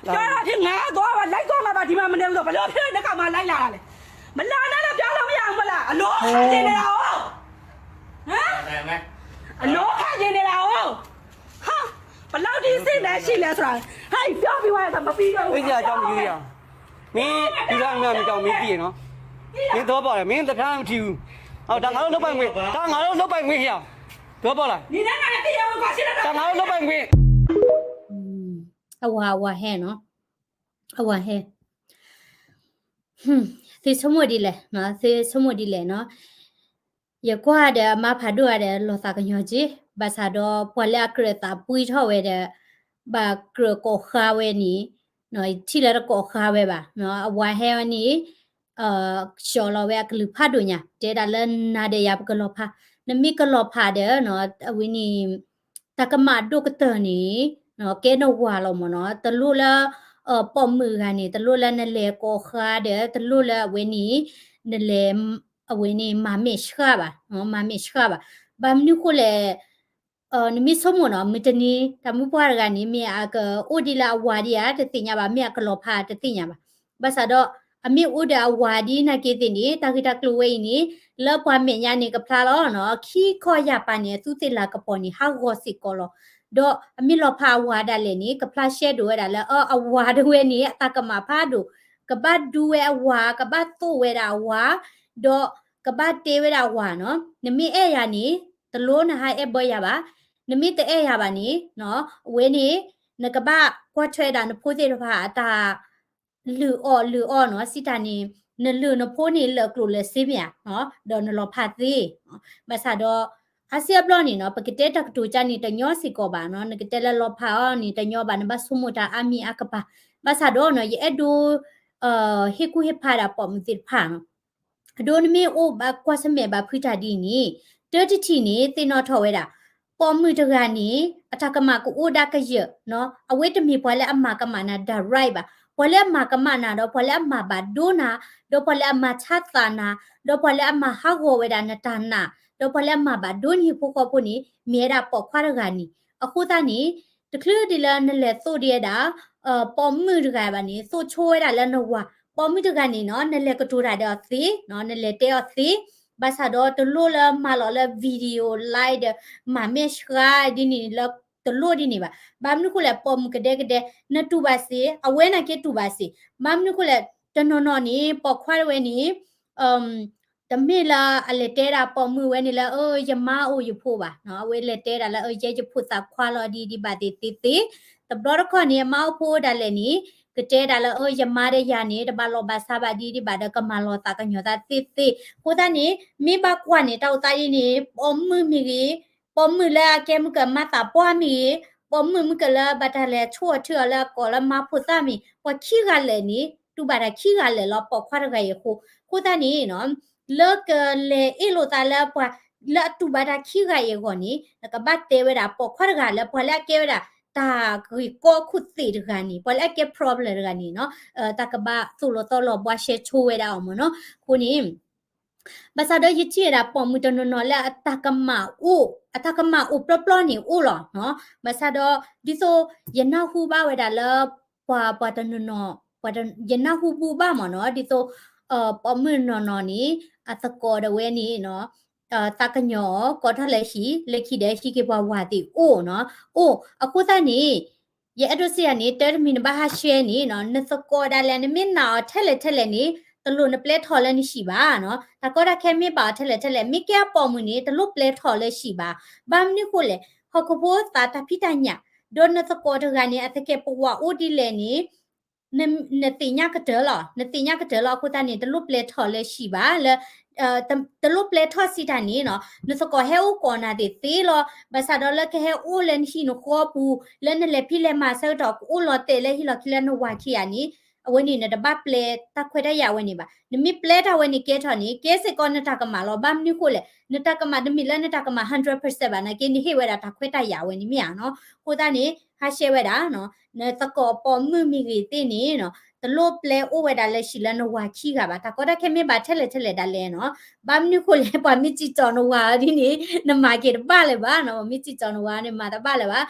ပြောတာဖြစ်ငါသွားပါ လိုက်သွားမှာပါ, ဒီမှာမနေဘူးဆို ဘယ်လိုဖြစ်လို့ ဒီကောင်မှ လိုက်လာတာလဲ? မလာနဲ့လို့ ပြောလို့မရဘူးမလား? အလိုခါကျင်နေတာကို, ဟမ်? အလိုခါကျင်နေတာကို, ဟာ, ဘယ်လောက်ထိ စိတ်ဓာတ်ရှိလဲဆိုတာ, ဟဲ့, ပြောပြီးသွားရင် မပြီးတော့ဘူး. မင်းဒီကနေ့ မင်းကြောင်မင်းသိရနော်, မင်းသဘောပေါက်တယ်, မင်းတခါမှမထီဘူး, ဟော, ဒါငါတို့လုပ်ပိုင်ခွင့်, ဒါငါတို့လုပ်ပိုင်ခွင့်ရအောင်, သဘောပေါက်လား? ဒါငါတို့လုပ်ပိုင်ခွင့်. အဝၤ, အဝၤဟဲနီၤ, အဝၤဟဲ, သုဆိကမိၣ်ဒ်လဲၣ်, သုဆိကမိၣ်ဒ်လဲၣ်နီၤ. ယကွၢ်ဒီး အမါဖးဒိၣ်ဧါဒီး လီၤသးကညီၤက့ၤ, ဘၣ်ဆၣ်ဒီး ပှၤလၢအကြၢးသးပှံထီၣ်ဝဲဒီး ဘၣ်ကြၢးကိးဃါဝဲန့ၣ်, ထံၣ်လၢတကိးဃါဝဲဘၣ်, အဝၤဟဲဝဲန့ၣ် ကဆှီလီၤဝဲအကလုၢ်ဖးဒိၣ်ညါ, တဲဒၣ်လၢနၤဒီးယၤပကလီၤဖး, နမ့ၢ်ကလီၤဖးဒီး အဝဲန့ၣ် တၢ်ကမၣ်ဒိၣ်ကတၢၢ်န့ၣ် ကဲနဝၤလီၤမ့ၢ်နီၤ, တလိၣ်လၢ ပိာ်မုၣ်တဂၤန့ၣ် တလိၣ်လၢနလဲၤကိးဃါဒီး တလိၣ်လၢအဝဲန့ၣ် နလဲၤ အဝဲန့ၣ် မၤမဲာ်ဆှးဘၣ်, မၤမဲာ်ဆှးဘၣ်. ဘၣ်မနုၤဃိလဲၣ်, နမ့ၢ်ဆိကမိၣ်နီၤ, မုၢ်တနံၤ တၢ်မုၢ်ပှၢ်တဂၤန့ၣ် မ့ၢ်အကအိၣ်ဒ်လၢအဝၤဒံးဧါ တသ့ၣ်ညါဘၣ်, မ့ၢ်အကလီၤဖးတသ့ၣ်ညါဘၣ်. ဘၣ်ဆၣ်ဒီး အမ့ၢ်အိၣ်ဒီးအဝၤဒ်နာ်က့သ့ၣ်န့ၣ် တၢ်ဂ့ၢ်တၢ်ကျိၤဝဲအံၤန့ၣ် လၢပှၤမဲာ်ညါန့ၣ်ကဖျါလီၤနီၤ, ခံခီယၢ်ပၤန့ၣ် အသူးသ့ၣ်လၤကပီၤန့ၣ် ဟးဂီၤစ့ၢ်ကီးလီၤ. ဒီးအမ့ၢ်လီၤဖးအဝၤဒၣ်လဲာ်န့ၣ် ကဖျါရှဲဒိၣ်ဝဲဒၣ်လၢ အဝၤတဝဲန့ၣ် အတၢ်ကမၣ်ဖးဒိၣ်, ကဘၣ်ဒူဝဲအဝၤ, ကဘၣ်သိၣ်ဝဲဒၣ်အဝၤ, ဒီးကဘၣ်တဲဝဲဒၣ်အဝၤနီၤ, နမ့ၢ်အဲၣ်ယၤန့ၣ် တလိၣ်နဟးအဲၣ်ဘၢယၤဘၣ်, နမ့ၢ်တအဲၣ်ယၤဘၣ်န့ၣ် အဝဲန့ၣ် နကဘၣ်ကွၢ်ထွဲဒၣ်နဖိသ့ၣ်တဖၣ်အတၢ် လုၢ်အီၣ်လုၢ်အီနီၤ, စံးတၢ်န့ၣ် နလုၢ်နဖိန့ၣ် လၢာ်ကျိၤလၢာ်စ့မ့ၢ်ဧါ, ဒီးနလီၤဖးသ့. ဘၣ်ဆၣ်ဒီး အါစုအါဘျီန့ၣ်နီၤ, ပကတဲတၢ်ကတိၤကါန့ၣ် တညီစ့ၢ်ကီးဘၣ်နီၤ, နကတဲလၢလီၤဖးအီၤန့ၣ် တညီဘၣ်, နဘၣ်ဆိကမိၣ်တၢ်အါမံၤအါကပၤ. ဘၣ်ဆၣ်ဒီးနီၤ, ယအဲၣ်ဒိး ဟ့ၣ်ကူၣ်ဟ့ၣ်ဖးဒၣ်ပိာ်မုၣ်သ့ၣ်တဖၣ်နီၤ, အဒိနမ့ၢ်အိၣ်ဘၣ်ကွၢ်ဆၢၣ်မဲာ်ဘၣ်ဖုးတၢ်ဒ်အံၤန့ၣ်, တၢတထံၣ်န့ၣ် သ့ၣ်နီၣ်ထီၣ်ဝဲဒၣ် ပိာ်မုၣ်တဂၤန့ၣ် အတၢ်ကမၣ်ကအိၣ်ဒၣ်ကယၢၢ်နီၤ, အဝဲတမ့ၢ်ပှၤလၢအမၤကမၣ်နၤ direct ဘၣ်, ပှၤလၢအမၤကမၣ်နၤဒီး ပှၤလၢအမၤဘၣ်ဒိနၤ, ဒီးပှၤလၢအမၤဆါသးနၤ, ဒီးပှၤလၢအမၤဟးဂီၤဝဲဒၣ်နတၢ်နာ်, ဒီးပှၤလၢအမၤဘၣ်ဒိနဟံၣ်ဖိဃီဖိန့ၣ် မ့ၢ်ဝဲဒၣ်ပိာ်ခွါတဂၤန့ၣ်. အဃိသတးန့ၣ် တချုးဒ်လၢနလဲၤသိၣ်ဒံးဝဲဒၣ် ပိာ်မုၣ်တဂၤဘၣ်န့ၣ် သိၣ်ဆိဝဲဒၣ်လၢနဝၤ, ပိာ်မုၣ်တဂၤန့ၣ်နီၤ, နလဲၤကတိၤတၢ်ဒီးအီၤသ့, နလဲၤတဲအီၤသ့, ဘၣ်ဆၣ်ဒီးတလိၣ်လၢမၤလီၤလၢ video live ဒီး မၤမဲာ်ဆှးဒ်န့ၣ်လၢ တလိၣ်ဒ်န့ၣ်ဘၣ်. ဘၣ်မနုၤဃိလဲၣ်, ပိာ်မုၣ်ကဒဲကဒဲ နတူၢ်ဘၣ်စ့ၢ်, အဝဲန့ၣ်က့တူၢ်ဘၣ်စ့ၢ်. ဘၣ်မနုၤဃိလဲၣ်, တနီၤနီၤန့ၣ် ပိာ်ခွါတဝဲန့ၣ် တမ့ၢ်လၢအလဲၤတဲဒၣ်ပိာ်မုၣ်ဝဲန့ၣ်လၢ အၢ ယမါအိၣ်ယဖိဘၣ်, အဝဲလဲၤတဲဒၣ်လၢ အၢ ယဲယဖိသးခွါလီၤဒ်ဒံးဘၣ်သ့ၣ်သ့ၣ်သ့ၣ်. တဘျီတခီၣ်န့ၣ် အမါအိၣ်ဖိဒၣ်လဲာ်န့ၣ် ကတဲဒၣ်လၢ အၢ ယမါဒီးယၤန့ၣ် တဘၣ်လီၢ်ဘၣ်စးဘၣ်ဒ်ဒံးဘၣ်ဒီး ကမၤလီၤသးကညီၤသးသ့ၣ်သ့ၣ်. အဃိသတးန့ၣ် မ့ၢ်ဘၣ်ကွၢ်န့ၣ် တၢ်အိၣ်သးဒ်န့ၣ် ပိာ်မုၣ်မ့ၢ်ဂ့ၤ, ပိာ်မုၣ်လၢအကဲမုၢ်ကမါသးပှၢ်မ့ၢ်ဂ့ၤ, ပိာ်မုၣ်မုၢ်ကလၢဘၣ်တၢ်လဲၤဆိၣ်အီၤထုးအီၤလၢအကိာ်လၢမါဖိသၣ်မ့ၢ်, ပှၤခံဂၤလၢာ်န့ၣ် တူၢ်ဘၣ်တၢ်ခံဂၤလၢာ်လီၤ ပိာ်ခွါတဂၤအံၤအဃိ. အဃိသတးန့ၣ်နီၤ လၢကလဲၤအ့ၣ်လိာ်သးလၢပှၤလၢအတူၢ်ဘၣ်တၢ်ခံဂၤအံၤအဂီၢ်န့ၣ် နကဘၣ်တဲဝဲဒၣ်ပိာ်ခွါတဂၤလၢပှၤလၢအကဲဝဲဒၣ် တၢ်ဂ့ၢ်ကီခိၣ်သ့ၣ်တဂၤန့ၣ်, ပှၤလၢအကဲ problem တဂၤန့ၣ်နီၤ, တၢ်ကဘၣ်သိၣ်လီၤသီလီၤဘှါရှဲဆိဝဲဒၣ်အီၤမ့ၢ်နီၤ. အဃိန့ၣ် ဘၣ်ဆၣ်ဒီးယထံၣ်ဝဲဒၣ်ပိာ်မုၣ်တနီၤနီၤလၢအတၢ်ကမၣ်အိၣ်, အတၢ်ကမၣ်အိၣ်ပျီပျီန့ၣ်အိၣ်လီၤနီၤ. ဘၣ်ဆၣ်ဒီး ဒ်သိးယနၢ်ဟူဘၣ်ဝဲဒၣ်လၢ ပှၤ, ပှၤတနီၤနီၤ, ယနၢ်ဟူဘူၣ်ဘၣ်မ့ၢ်နီၤ, ဒ်သိး ပိာ်မုၣ်နီၤနီၤန့ၣ် အသကိးဒီးဝဲန့ၣ်နီၤ, သးကညီၤအီၤ ကိးထီၣ်လၢဟံၣ်, လၢခံဒီးဟံၣ်က့ၤပှၤဝၤသ့ၣ်အိၣ်နီၤ, အိၣ်. အဃိသတးန့ၣ် ယအဲၣ်ဒိးစံးယၤန့ၣ် တၢ်တမံၤနဘၣ်ဟးဆှဲန့ၣ်နီၤ, နသကိးဒၣ်လဲာ် နမ့ၢ်နာ်အီၤထဲလဲၣ်ထဲလဲၣ်န့ၣ် တလိၣ်နပျဲထီၣ်လၢနဟံၣ်ဘၣ်နီၤ. တၢ်ကီတၢ်ခဲမ့ၢ်ဘၣ်အီၤထဲလဲၣ်ထဲလဲၣ်, မ့ၢ်ကဲအပိာ်မုၣ်န့ၣ် တလိၣ်ပျဲထီၣ်လၢဟံၣ်ဘၣ်. ဘၣ်မနုၤဃိလဲၣ်, ဟီၣ်ခိၣ်ဖိသးတၢ်ဖံးတၢ်ညၣ်, ဒီးနသကိးတဂၤန့ၣ် အသကဲးပဝးအိၣ်ဒ်လဲၣ်န့ၣ် နသ့ၣ်ညါကတၢၢ်လီၤ, နသ့ၣ်ညါကတၢၢ်လီၤ. အဃိသတးန့ၣ် တလိၣ်ပျဲထီၣ်လၢဟံၣ်ဘၣ်လၢ တလိၣ်ပျဲထီၣ်စံးတၢ်န့ၣ်နီၤ, နသကိးဟဲအိၣ်ကိးနၤသ့ၣ်သ့လီၤ. ဘၣ်ဆၣ်ဒီးလၢကဟဲအိၣ်လၢနဟံၣ်နဃီပူၤ, လၢနလဲၤဖံးလဲၤမၤဆၢကတီၢ် ကအိၣ်လီၤတဲာ်လၢဟံၣ်လီၢ်ခံလၢနဝၤခံဂၤန့ၣ် အဝဲန့ၣ်နတဘၣ်ပျဲတၢ်ခွဲးတၢ်ယာ်ဝဲန့ၣ်ဘၣ်. နမ့ၢ်ပျဲတၢ်ဝဲန့ၣ်ကဲထီၣ်န့ၣ် ကဲစ့ၢ်ကီးနတၢ်ကမၣ်လီၤ. ဘၣ်မနုၤဃိလဲၣ်, နတၢ်ကမၣ်တမ့ၢ်လၢနတၢ်ကမၣ် hundred percent ဘၣ်, နာ်က့နဟ့ၣ်ဝဲဒၣ်တၢ်ခွဲးတၢ်ယာ်ဝဲန့ၣ်မ့ၢ်ဧါနီၤ. အဃိသတးန့ၣ် ဟးရှဲဝဲဒၣ်နီၤ, နသကိးပိာ်မုၣ်မ့ၢ်ဂ့ၤသ့ၣ်န့ၣ်နီၤ, တလိၣ်ပျဲအိၣ်ဝဲဒၣ်လၢဟံၣ်လၢနဝၤခံဂၤဘၣ်. တၢ်ကီတၢ်ခဲမ့ၢ်ဘၣ်ထဲလဲၣ်ထဲလဲၣ်ဒၣ်လဲာ်နီၤ. ဘၣ်မနုၤဃိလဲၣ်, ပှၤမ့ၢ်စံၣ်ကၠီၤနဝၤဒ်န့ၣ် နမၤက့ၤတဘၣ်လၢၤဘၣ်နီၤ. ပှၤမ့ၢ်စံၣ်ကၠီၤနဝၤန့ၣ် မၤတဘၣ်လၢၤဘၣ်.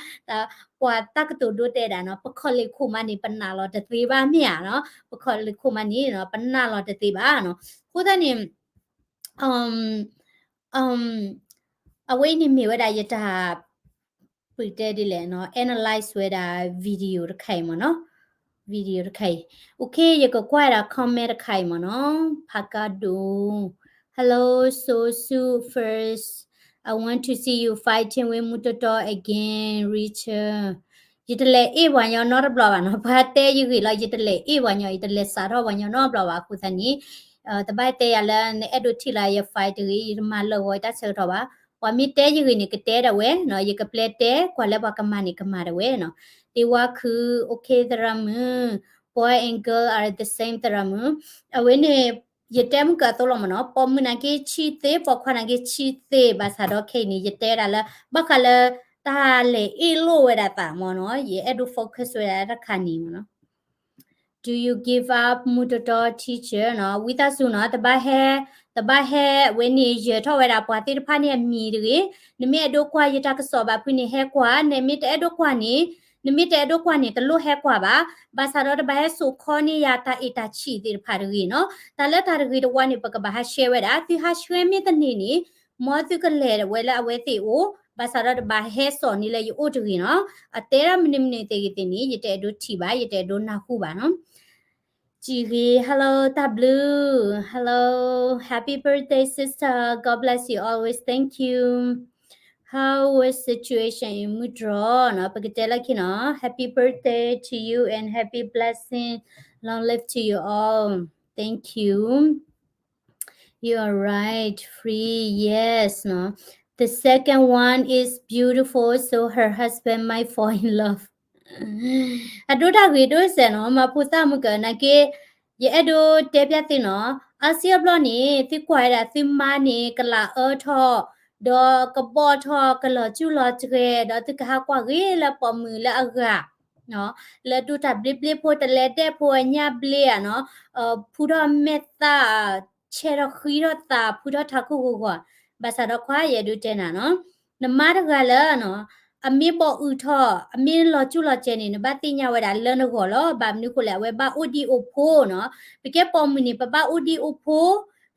ပှၤတၢ်ကတိၤဒိတဲဒၣ်နီၤ, ပခီၣ်လ့ၢ်ခိၣ်မးန့ၣ် ပနာ်လီၤတသ့ဘၣ်မ့ၢ်ဧါနီၤ. ပခီၣ်လ့ၢ်ခိၣ်မးန့ၣ်နီၤ ပနာ်လီၤတသ့ဘၣ်နီၤ. အဃိသတးန့ၣ် အဝဲအံၤန့ၣ်မ့ၢ်ဝဲဒၣ်ယတၢ် ပတဲဒ်လဲၣ်နီၤ, analyze ဝဲဒၣ် video တခါအံၤမ့ၢ်နီၤ, video တခါအံၤ. Okay, ယကကွၢ်ဝဲဒၣ် comment တခါအံၤမ့ၢ်နီၤ, ဖးကါဒိၣ် Hello, So Su first. I want to see you fighting with မုၢ်တတီ again, Richard. ယတလဲၤအ့ၣ်ပှၤညီနီတဘျီဘၣ်နီၤ, ပှၤတဲယဂ့ၢ်လီၤ, ယတလဲၤအ့ၣ်ပှၤညီ, ယတလဲၤစးထီၣ်ပှၤညီနီတဘျီဘၣ်. အဃိသတးန့ၣ် တဘၣ်တဲယၤလၢနအဲၣ်ဒိးထံၣ်လၢယ fight တဂ့ၤ, ယတမၤလၢာ်ဂီၤယတၢ်ဆၢကတီၢ်ဘၣ်. ပှၤမ့ၢ်တဲယဂ့ၢ်န့ၣ် ကတဲဒၣ်ဝဲနီၤ, ယကပျဲတဲ, ကွၢ်လၢပှၤကမၤန့ၣ် ကမၤဒၣ်ဝဲနီၤ. တ့ဝါခု, okay သရၣ်မုၣ်, boy and girl are the same သရၣ်မုၣ်. အဝဲန့ၣ် ယတဲမုၢ်ကၢသိလီၤမ့ၢ်နီၤ, ပိာ်မုၣ်နာ်က့ဆံးသ့, ပိာ်ခွါနာ်က့ဆံးသ့, ဘၣ်ဆၣ်ဒီးခဲအံၤန့ၣ် ယတဲဒၣ်လၢ ဘၣ်ဃးလၢ တၢ်လဲၤအ့ၣ်လိာ်ဝဲဒၣ်သးမ့ၢ်နီၤ, ယအဲၣ်ဒိး focus ဝဲဒၣ်တၢ်တခါန့ၣ်မ့ၢ်နီၤ. Do you give up မုၢ်တတီ teacher နီၤ, ဝံသးစူၤနီၤ, တဘၣ်ဟဲ, တဘၣ်ဟဲဝဲန့ၣ် ယၢၤထီၣ်ဝဲဒၣ်ပှၤသ့ၣ်တဖၣ်န့ၣ်အမံၤတဂ့ၤ. နမ့ၢ်အဲၣ်ဒိးကွၢ်ယတၢ်ကစီၣ်ဘၣ်ဖုးန့ၣ် ဟဲကွၢ်, နမ့ၢ်တအဲၣ်ဒိးကွၢ်န့ၣ်, နမ့ၢ်တအဲၣ်ဒိးကွၢ်န့ၣ် တလိၣ်ဟဲကွၢ်ဘၣ်. ဘၣ်ဆၣ်ဒီးတဘၣ်ဟဲစိာ်ခီန့ၢ်ယၤတၢ်အ့ၣ်တၢ်ဆံးသ့ၣ်တဖၣ်တဂ့ၤနီၤ. တၢ်လၢတၢ်တဂ့ၤတဝါန့ၣ် ပကဘၣ်ဟးရှဲဝဲဒၣ်, သုဟးရှဲမ့ၢ်တန့ၢ်န့ၣ် မ်သုကလဲၤဝဲလၢအဝဲသ့ၣ်အိၣ်, ဘၣ်ဆၣ်ဒီးတဘၣ်ဟဲစိာ်န့ၢ်လၢယအိၣ်တဂ့ၤနီၤ. အတဲဒၣ်မနုၤမနုၤသ့ၣ်ဂ့ၤသ့ၣ်န့ၣ် ယတအဲၣ်ဒိးထံၣ်ဘၣ်, ယတအဲၣ်ဒိးနၢ်ဟူဘၣ်နီၤ. စံးဂ့ၤ, hello တၢ်ဘျုး, hello, happy birthday sister, God bless you always, thank you. How was situation in မုၢ်တတီနီၤ, ပကတဲလၢခံနီၤ, happy birthday to you and happy blessing, long live to you all, thank you. You are right, free, yes နီၤ. The second one is beautiful, so her husband might fall in love. အဒိတၢ်ဂ့ၤဒိၣ်စဲးနီၤ, မၤဖိသၣ်မုၢ်ကၢနာ်က့, ယအဲၣ်ဒိးတဲပျၢ်သုနီၤ, အါစုအါဘျီန့ၣ် သုကွၢ်ဝဲဒၣ်သုမါန့ၣ် ကလးအၢထီၣ်, ဒီးကဘီၣ်ထီၣ်, ကလီၤစူၢ်လီၤစှဲၤ, ဒီးသုကဟးကွၢ်ဂ့ၤလၢပိာ်မုၣ်လၢအဂၤ လၢဒိၣ်တၢ်ဘျ့ဘျ့ဖိ တလဲၤဒဲးဖိအညၣ်ဘျ့ဧါနီၤ, ဖုထီၣ်မဲာ်သၣ်, ဆဲးထီၣ်ဃံထီၣ်သး, ဖုထီၣ်ထးခိၣ်ဂီၤဂီၤ, ဘၣ်ဆၣ်ဒီးခွါယအဲၣ်ဒိးတဲနၤနီၤ, နမါတဂၤလၢနီၤ, အမ့ၢ်ဘီၣ်အုးထီၣ်, အမ့ၢ်လီၤစူၢ်လီၤစှဲၤန့ၣ် နဘၣ်သ့ၣ်ညါဝဲဒၣ်လၢနဂီၢ်လီၤ. ဘၣ်မနုၤဃိလဲၣ်, အဝဲဘၣ်အိၣ်ဒံးအိၣ်ဖိနီၤ, ပကဲပိာ်မုၣ်န့ၣ် ပဘၣ်အိၣ်ဒံးအိၣ်ဖိ,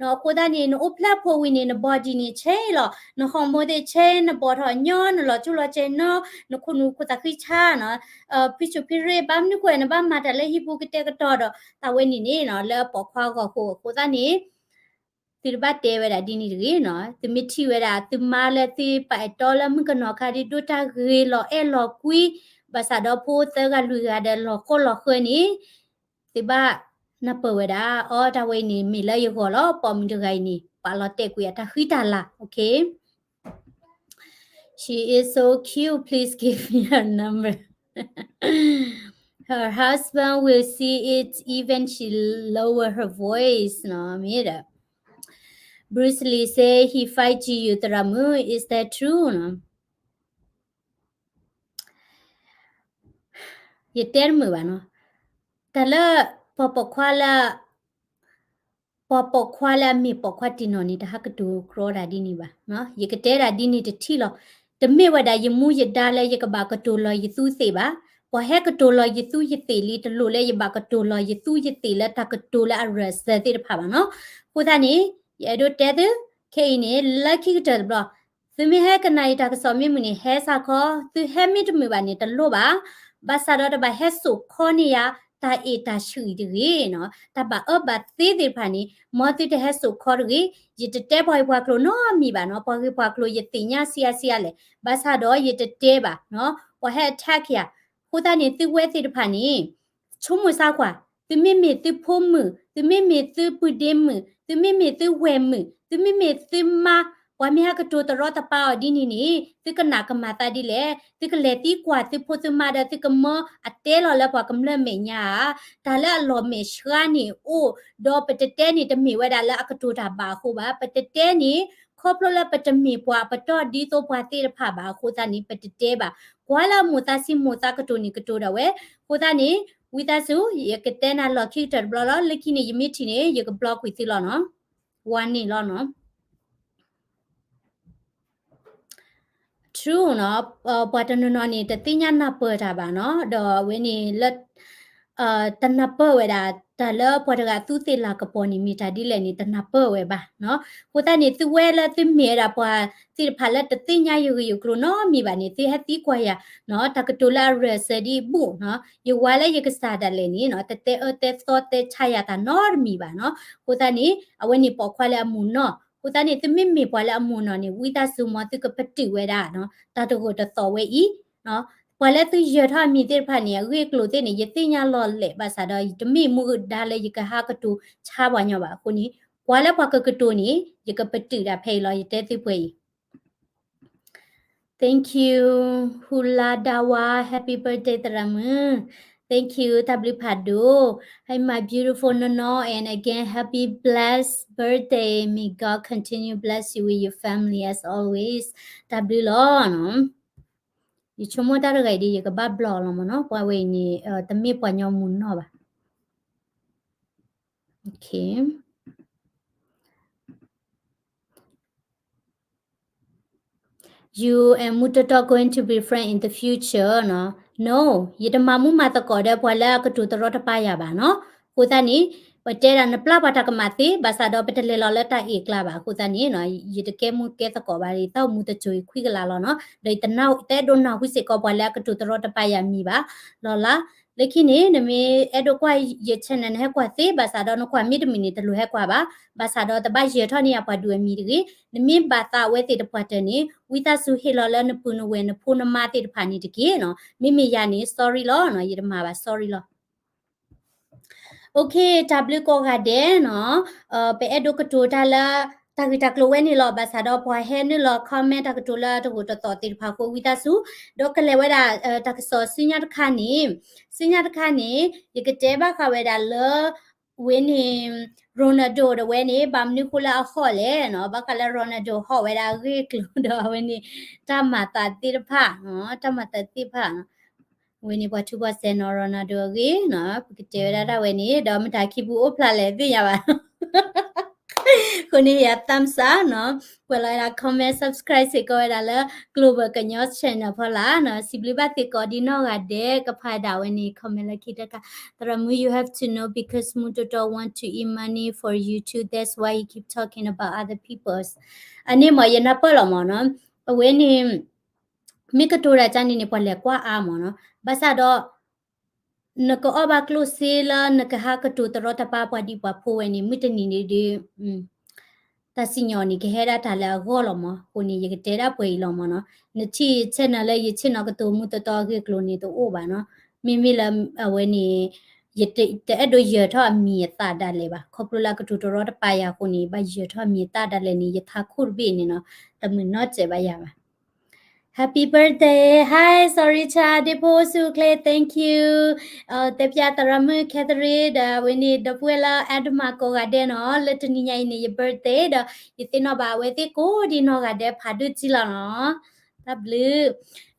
အဃိသတးန့ၣ် နအိၣ်ဖျဲၣ်ဖိဝံၤန့ၣ် န body န့ၣ် change လီၤ, န hormone သ့ၣ် change, နဘီၣ်ထီၣ်ညီ, နလီၤစူၢ်လီၤစှဲၤညီ, နခိၣ်နူာ်ခိၣ်သးဃံဆါနီၤ, ဖံးဆူၣ်ဖံးရ့ၣ်, ဘၣ်မနုၤဃိ နဘၣ်မၤတၢ်လၢဟံၣ်ပူၤကတဲာ်ကတီၤဒီး တၢ်ဝဲန့ၣ်န့ၣ်နီၤ လၢပိာ်ခွါဂီၢ်ဃိအဃိသတးန့ၣ် သုတဘၣ်တဲဝဲဒၣ်ဒ်န့ၣ်တဂ့ၤနီၤ. သုမ့ၢ်ထံၣ်ဝဲဒၣ်သုမါလၢသုပာ်အဲၣ်တီလၢမုၣ်ကနီၤခါဒ်ဒိၣ်တၢ်ဂ့ၤလီၤအဲၣ်လီၤကွံ, ဘၣ်ဆၣ်ဒီးဖိသၢဂၤလွံၢ်ဂၤဒီးလီၤဃိလီၤဃၢန့ၣ် သုဘၣ်နၢ်ပၢၢ်ဝဲဒၣ်, အီ တၢ်ဝဲအံၤန့ၣ် မ့ၢ်လၢယဂီၢ်လီၤ, ပိာ်မုၣ်တဂၤအံၤန့ၣ် ပာ်လီၤတဲာ်ကွံာ်အတၢ်ဃံတၢ်လၤ, okay? She is so cute, please give me her number. Her husband will see it even she lower her voice နီၤ, မ့ၢ်ဒီး Bruce Lee say he fight you သရၣ်မုၣ်, is that true နီၤ? ယတဲတမုာ်ဘၣ်နီၤ, တၢ်လၢ ပှၤပိာ်ခွါလၢ ပှၤပိာ်ခွါလၢအမ့ၢ်ပိာ်ခွါတံၢ်နီၢ်န့ၣ် တဟးကတိၤကြီတၢ်ဒ်န့ၣ်ဘၣ်, ယကတဲဒၣ်ဒ်န့ၣ်တထံၣ်လီၤ. တမ့ၢ်ဝဲဒၣ်ယမူယဒါလၢယကဘၣ်ကတိၤလီၤယသူယသ့ၣ်ဘၣ်. ပှၤဟဲကတိၤလီၤယသူယသ့ၣ်လံ တလိၣ်လၢယဘၣ်ကတိၤလီၤယသူယသ့ၣ်လၢတၢ်ကတိၤလၢအရၢၢ်စၢၤသ့ၣ်တဖၣ်ဘၣ်နီၤ. အဃိသတးန့ၣ် ယအဲၣ်ဒိးတဲသု ခဲအံၤန့ၣ် လၢခံကတၢၢ်တဘျီ သုမ့ၢ်ဟဲကနၣ်ယတၢ်ကစီၣ်မ့ၢ်မုာ်န့ၣ် ဟဲစ့ၢ်ကီး, သုဟဲမ့ၢ်တမုာ်ဘၣ်န့ၣ် တလိၣ်ဘၣ်. ဘၣ်ဆၣ်ဒီးတဘၣ်ဟဲစိာ်ခီန့ၢ်ယၤ တၢ်အ့ၣ်တၢ်ဆံးတဂ့ၤနီၤ, တၢ်ဘၣ်အၢဘၣ်သီသ့ၣ်တဖၣ်န့ၣ် မ်သုတဟဲစိာ်ခီတဂ့ၤ. ယတတဲပှၤဂ့ၢ်ပှၤကျိၤနီတမံၤဘၣ်နီၤ, ပှၤဂ့ၢ်ပှၤကျိၤယသ့ၣ်ညါဆံးအါဆံးအါလဲၣ်, ဘၣ်ဆၣ်ဒီးယတတဲဘၣ်နီၤ, ပှၤဟဲ attack ယၤ. အဃိသတးန့ၣ် သုဝဲသ့ၣ်တဖၣ်န့ၣ် ဆိကမိၣ်ဆၢကွၢ်, သုမ့မ့ၢ်သုဖိမုၣ်, သုမ့မ့ၢ်သုပုၢ်ဒ့မုၣ်, သုမ့မ့ၢ်သုဝဲၢ်မုၣ်, သုမ့မ့ၢ်သုမါ ပှၤမ့ၢ်ဟဲကတိၤတရီတပါအီၤဒ်န့ၣ်န့ၣ် သုကနၣ်ကမၤသးဒ်လဲၣ်, သုကလဲၤသံကွၢ်သုဖိသုမါဒီး သုကမၢအတဲလီၤလၢပှၤကမျၢၢ်မဲာ်ညါဧါ, တၢ်လၢအလီၤမဲာ်ဆှါန့ၣ်အိၣ်, ဒီးပတတဲန့ၣ် တမ့ၢ်ဝဲဒၣ်လၢအကတိၤတၢ်ဘၣ်အဃိဘၣ်, ပတတဲန့ၣ် ခီဖျိလၢပတမ့ၢ်ပှၤအပတီၢ်ဒ်သိးပှၤသ့ၣ်တဖၣ်ဘၣ်အဃိသတးန့ၣ် ပတတဲဘၣ်. ကွၢ်လၢအမိၢ်သးဆံးမိၢ်သးကတိၤန့ၣ်ကတိၤဒၣ်ဝဲ, အဃိသတးန့ၣ် ဝံသးစူၤ ယကတဲနၤလီၢ်ခံကတၢၢ်တဘျီလီၤ, လၢခံန့ၣ် ယမ့ၢ်ထံၣ်န့ၣ် ယကဘျီကွံာ်သုလီၤနီၤ, ဝါန့ၣ်လီၤနီၤ. True နီၤ, ပှၤတနီၤနီၤန့ၣ် တသ့ၣ်ညါနၢ်ပၢၢ်တၢ်ဘၣ်နီၤ, ဒီးအဝဲန့ၣ်လၢ တနၢ်ပၢၢ်ဝဲဒၣ် တၢ်လၢပှၤတဂၤသူးသ့ၣ်လၤကပီၤန့ၣ် မ့ၢ်တၢ်ဒ်လဲၣ်န့ၣ် တနၢ်ပၢၢ်ဝဲဘၣ်နီၤ. အဃိသတးန့ၣ် သုဝဲလၢသုမ့ၢ်ဝဲဒၣ်ပှၤသ့ၣ်တဖၣ်လၢတသ့ၣ်ညါယဂ့ၢ်ယကျိၤနီတမံၤဘၣ်န့ၣ် သုဟဲသံကွၢ်ယၤနီၤ, တၢ်ကတိၤလၢအရၢၢ်စၢၤဒ်အဘူၣ်နီၤ, ယဝၤလၢယကစၢ်ဒၣ်လဲာ်န့ၣ်နီၤ တတဲအၢတဲသီတဲဆါယၤတၢ်နီတမံၤဘၣ်နီၤ. အဃိသတးန့ၣ် အဝဲန့ၣ်ပိာ်ခွါလၢအမိၢ်နီၢ်, အဃိသတးန့ၣ် သုမ့မ့ၢ်ပှၤလၢအမိၢ်နီၢ်န့ၣ် ဝံသးစူၤမ်သုကပတုာ်ဝဲဒၣ်နီၤ တၢ်တဂိာ်တသီၣ်ဝဲအံၤ ပှၤလၢသုယၢၤထီၣ်အမံၤသ့ၣ်တဖၣ်န့ၣ် အဂ့ၢ်အကျိၤသ့ၣ်န့ၣ် ယသ့ၣ်ညါလီၤလဲာ်ဘၣ်ဆၣ်ဒီး ယတမ့ၢ်မူဒါလၢယကဟးကတိၤဆါပှၤညီဘၣ်အဃိန့ၣ် ပှၤလၢပှၤကကတိၤန့ၣ် ယကပတုာ်ဒၣ်ဖဲအံၤလီၤ ယတဲသုပှဲၤအံၤ Thank you, Hula Dawa. Happy birthday သရၣ်မုၣ်. Thank you, တၢ်ဘျုးဖးဒိၣ်. Hi, my beautiful နီၢ်နီၢ် and again, happy blessed birthday. May God continue bless you with your family as always. တၢ်ဘျုးလီၤနီၤ. ယဆိကမိၣ်တၢ်တဂၤအံၤဒီး ယကဘၣ်ဘျီလီၤမ့ၢ်နီၤ. ပှၤဝဲအံၤန့ၣ် တမ့ၢ်ပှၤညီမုၢ်နီၢ်ဘၣ်. Okay. You and မုၢ်တတီ going to be friend in the future နီၤ. No, ယတမၤမူမၤသကိးဒီးပှၤလၢအကတိၤတရီတပါယၤဘၣ်နီၤ. အဃိသတးန့ၣ် ပတဲဒၣ်နပျၢ်ပှၤတၢ်ကမၣ်သ့ ဘၣ်ဆၣ်ဒီးပတလဲၤလီၤလၢတၢ်အ့ၣ်ကျါဘၣ်. အဃိသတးန့ၣ် ယတကဲမူကဲသကိးဘၣ် ယသးအိၣ်မူတစိၤအံၤခွံကလးလီၤနီၤ. ဒီးယတအဲၣ်ဒိးနၢ်ဟူစ့ၢ်ကီးပှၤလၢအကတိၤတရီတပါယၤမံၤဘၣ်. လီၤလၢ လၢခံန့ၣ် နမ့ၢ်အဲၣ်ဒိးကွၢ်ယ channel နဟဲကွၢ်သ့ ဘၣ်ဆၣ်ဒီးနကွၢ်မ့ၢ်တမုာ်န့ၣ် တလိၣ်ဟဲကွၢ်ဘၣ်. ဘၣ်ဆၣ်ဒီးတဘၣ်ယၢၤထီၣ်န့ၢ်အပှၤဒုးအမံၤတဂ့ၤ. နမ့ၢ်ဘၣ်သးအဝဲသ့ၣ်တပှၢ်တၢၢ်န့ၣ် ဝံသးစူၤဟ့ၣ်လီၤလၢနပုၢ်နဝဲၢ်နဖိနမါသ့ၣ်တဖၣ်န့ၣ်တက့ၢ်နီၤ. မ့မ့ၢ်ယၤန့ၣ် sorry လီၤနီၤ, ယတမၤဘၣ် sorry လီၤ. Okay, တၢ်ဘျုးကိးဂၤဒဲးနီၤ. ပအဲၣ်ဒိးကတိၤတၢ်လၢ တၢ်ဂ့ၢ်တၢ်ကျိၤဝဲန့ၣ်လီၤ. ဘၣ်ဆၣ်ဒီးပှၤဟဲနုာ်လီၤ comment တၢ်ကတိၤလၢတဂိာ်တသီၣ်သ့ၣ်တဖၣ်အဃိ ဝံသးစူၤ ဒီးကလဲၤဝဲဒၣ် တၢ်ကစီၣ်ဆူညါတခါန့ၣ်, ဆူညါတခါန့ၣ် ယကတဲဘၣ်ဃးဝဲဒၣ်လၢ ဝဲန့ၣ် Ronaldo တဝဲန့ၣ် ဘၣ်မနုၤဃိလၢအဟီၣ်လဲၣ်နီၤ. ဘၣ်ဃးလၢ Ronaldo ဟီၣ်ဝဲဒၣ်အဂ့ၢ်အကျိၤဒီးအဝဲန့ၣ် တၢ်မၤသးသ့ၣ်တဖၣ်, တၢ်မၤသးသ့ၣ်တဖၣ် ဝဲန့ၣ်ပှၤထူးပှၤစဲၤနီၤ Ronaldo အဂ့ၢ်နီၤ, ပကတဲဝဲဒၣ်ဒၣ်ဝဲန့ၣ် ဒီးမတၤခံပူၤအိၣ်ဖျါလဲၣ်သ့ၣ်ညါဘၣ်. အဃိန့ၣ် ယ thumbs up နီၤ, ကွဲးလီၤဝဲဒၣ် comment subscribe စ့ၢ်ကီးဝဲဒၣ်လၢ Global ကညီ channel ဖီလာ်နီၤ. စံးဘျုးဘၣ်စ့ၢ်ကီးဒ်နီၢ်ဂၤဒဲး ကဖးဒၣ်ဝဲန့ၣ် comment လၢခံတခါ, သရၣ်မုၣ် you have to know because မုၢ်တတီ want to eat money for you too, that's why he keep talking about other people's. အန့ၣ်မ့ၢ်ယနၢ်ပၢၢ်လီၤမ့ၢ်နီၤ, အဝဲန့ၣ် မ့ၢ်ကတိၤတၢ်ကန့ၣ်န့ၣ် ပှၤလဲၤကွၢ်အါမ့ၢ်နီၤ, ဘၣ်ဆၣ်ဒီး နကအီၣ်ဘၣ်ကျိၣ်စ့လၢနကဟးကတိၤတရီတပါပှၤဒံးပှၤဖိဝဲန့ၣ် မုၢ်တနံၤန့ၣ်ဒီး တၢ်စံၣ်ညီၣ်န့ၣ် ကဟဲဒၣ်တၢ်လၢအဂီၢ်လီၤမ့ၢ်. အဃိန့ၣ် ယကတဲဒၣ်ပှဲၤအံၤလီၤမ့ၢ်နီၤ, နထံၣ် channel လၢယဆ့ၣ်နီၤကတိၤမုၢ်တတီအဂ့ၢ်အကျိၤန့ၣ်တအိၣ်ဘၣ်နီၤ. မ့မ့ၢ်လၢအဝဲန့ၣ် ယတအဲၣ်ဒိးယၢၤထီၣ်အမံၤအသၣ်ဒၣ်လဲာ်ဘၣ်. ခီဖျိလၢအကတိၤတရီတပါယၤအဃိန့ၣ် ဘၣ်ယၢၤထီၣ်အမံၤအသၣ်ဒၣ်လဲာ်န့ၣ် ယထးခိၣ်တဘ့ၣ်န့ၣ်နီၤ, တမုာ်နီတစဲးဘၣ်ယၤဘၣ်. Happy birthday. Hi, sorry ချာ ဒ့ဖိဆူၣ်ချ့ thank you. တဲပျၢ်သရၣ်မုၣ် Catherine ဒီးဝဲန့ၣ် ဒီပုၢ်ဝဲၢ်လၢအဒိၣ်မးကိးဂၤဒဲးနီၤ, လၢတနံၤညါအံၤန့ၣ် ယ birthday ဒီး ယသ့ၣ်နီၣ်ဘၣ်အဝဲသ့ၣ်ကိးဒံးနီၢ်ဂၤဒဲးဖးဒိၣ်ကံလီၤနီၤ. တၢ်ဘျုး.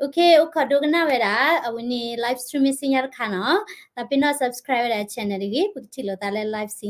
Okay, အိၣ်ခိးဒိကနၣ်ဝဲဒၣ် အဝဲန့ၣ် live stream မ့ၢ်ဆူညါတခါနီၤ, တၢ်ပ့ၤနီၣ် subscribe ဝဲဒၣ် channel တဂ့ၤ, ပကထံၣ်လိာ်သးလၢ live stream.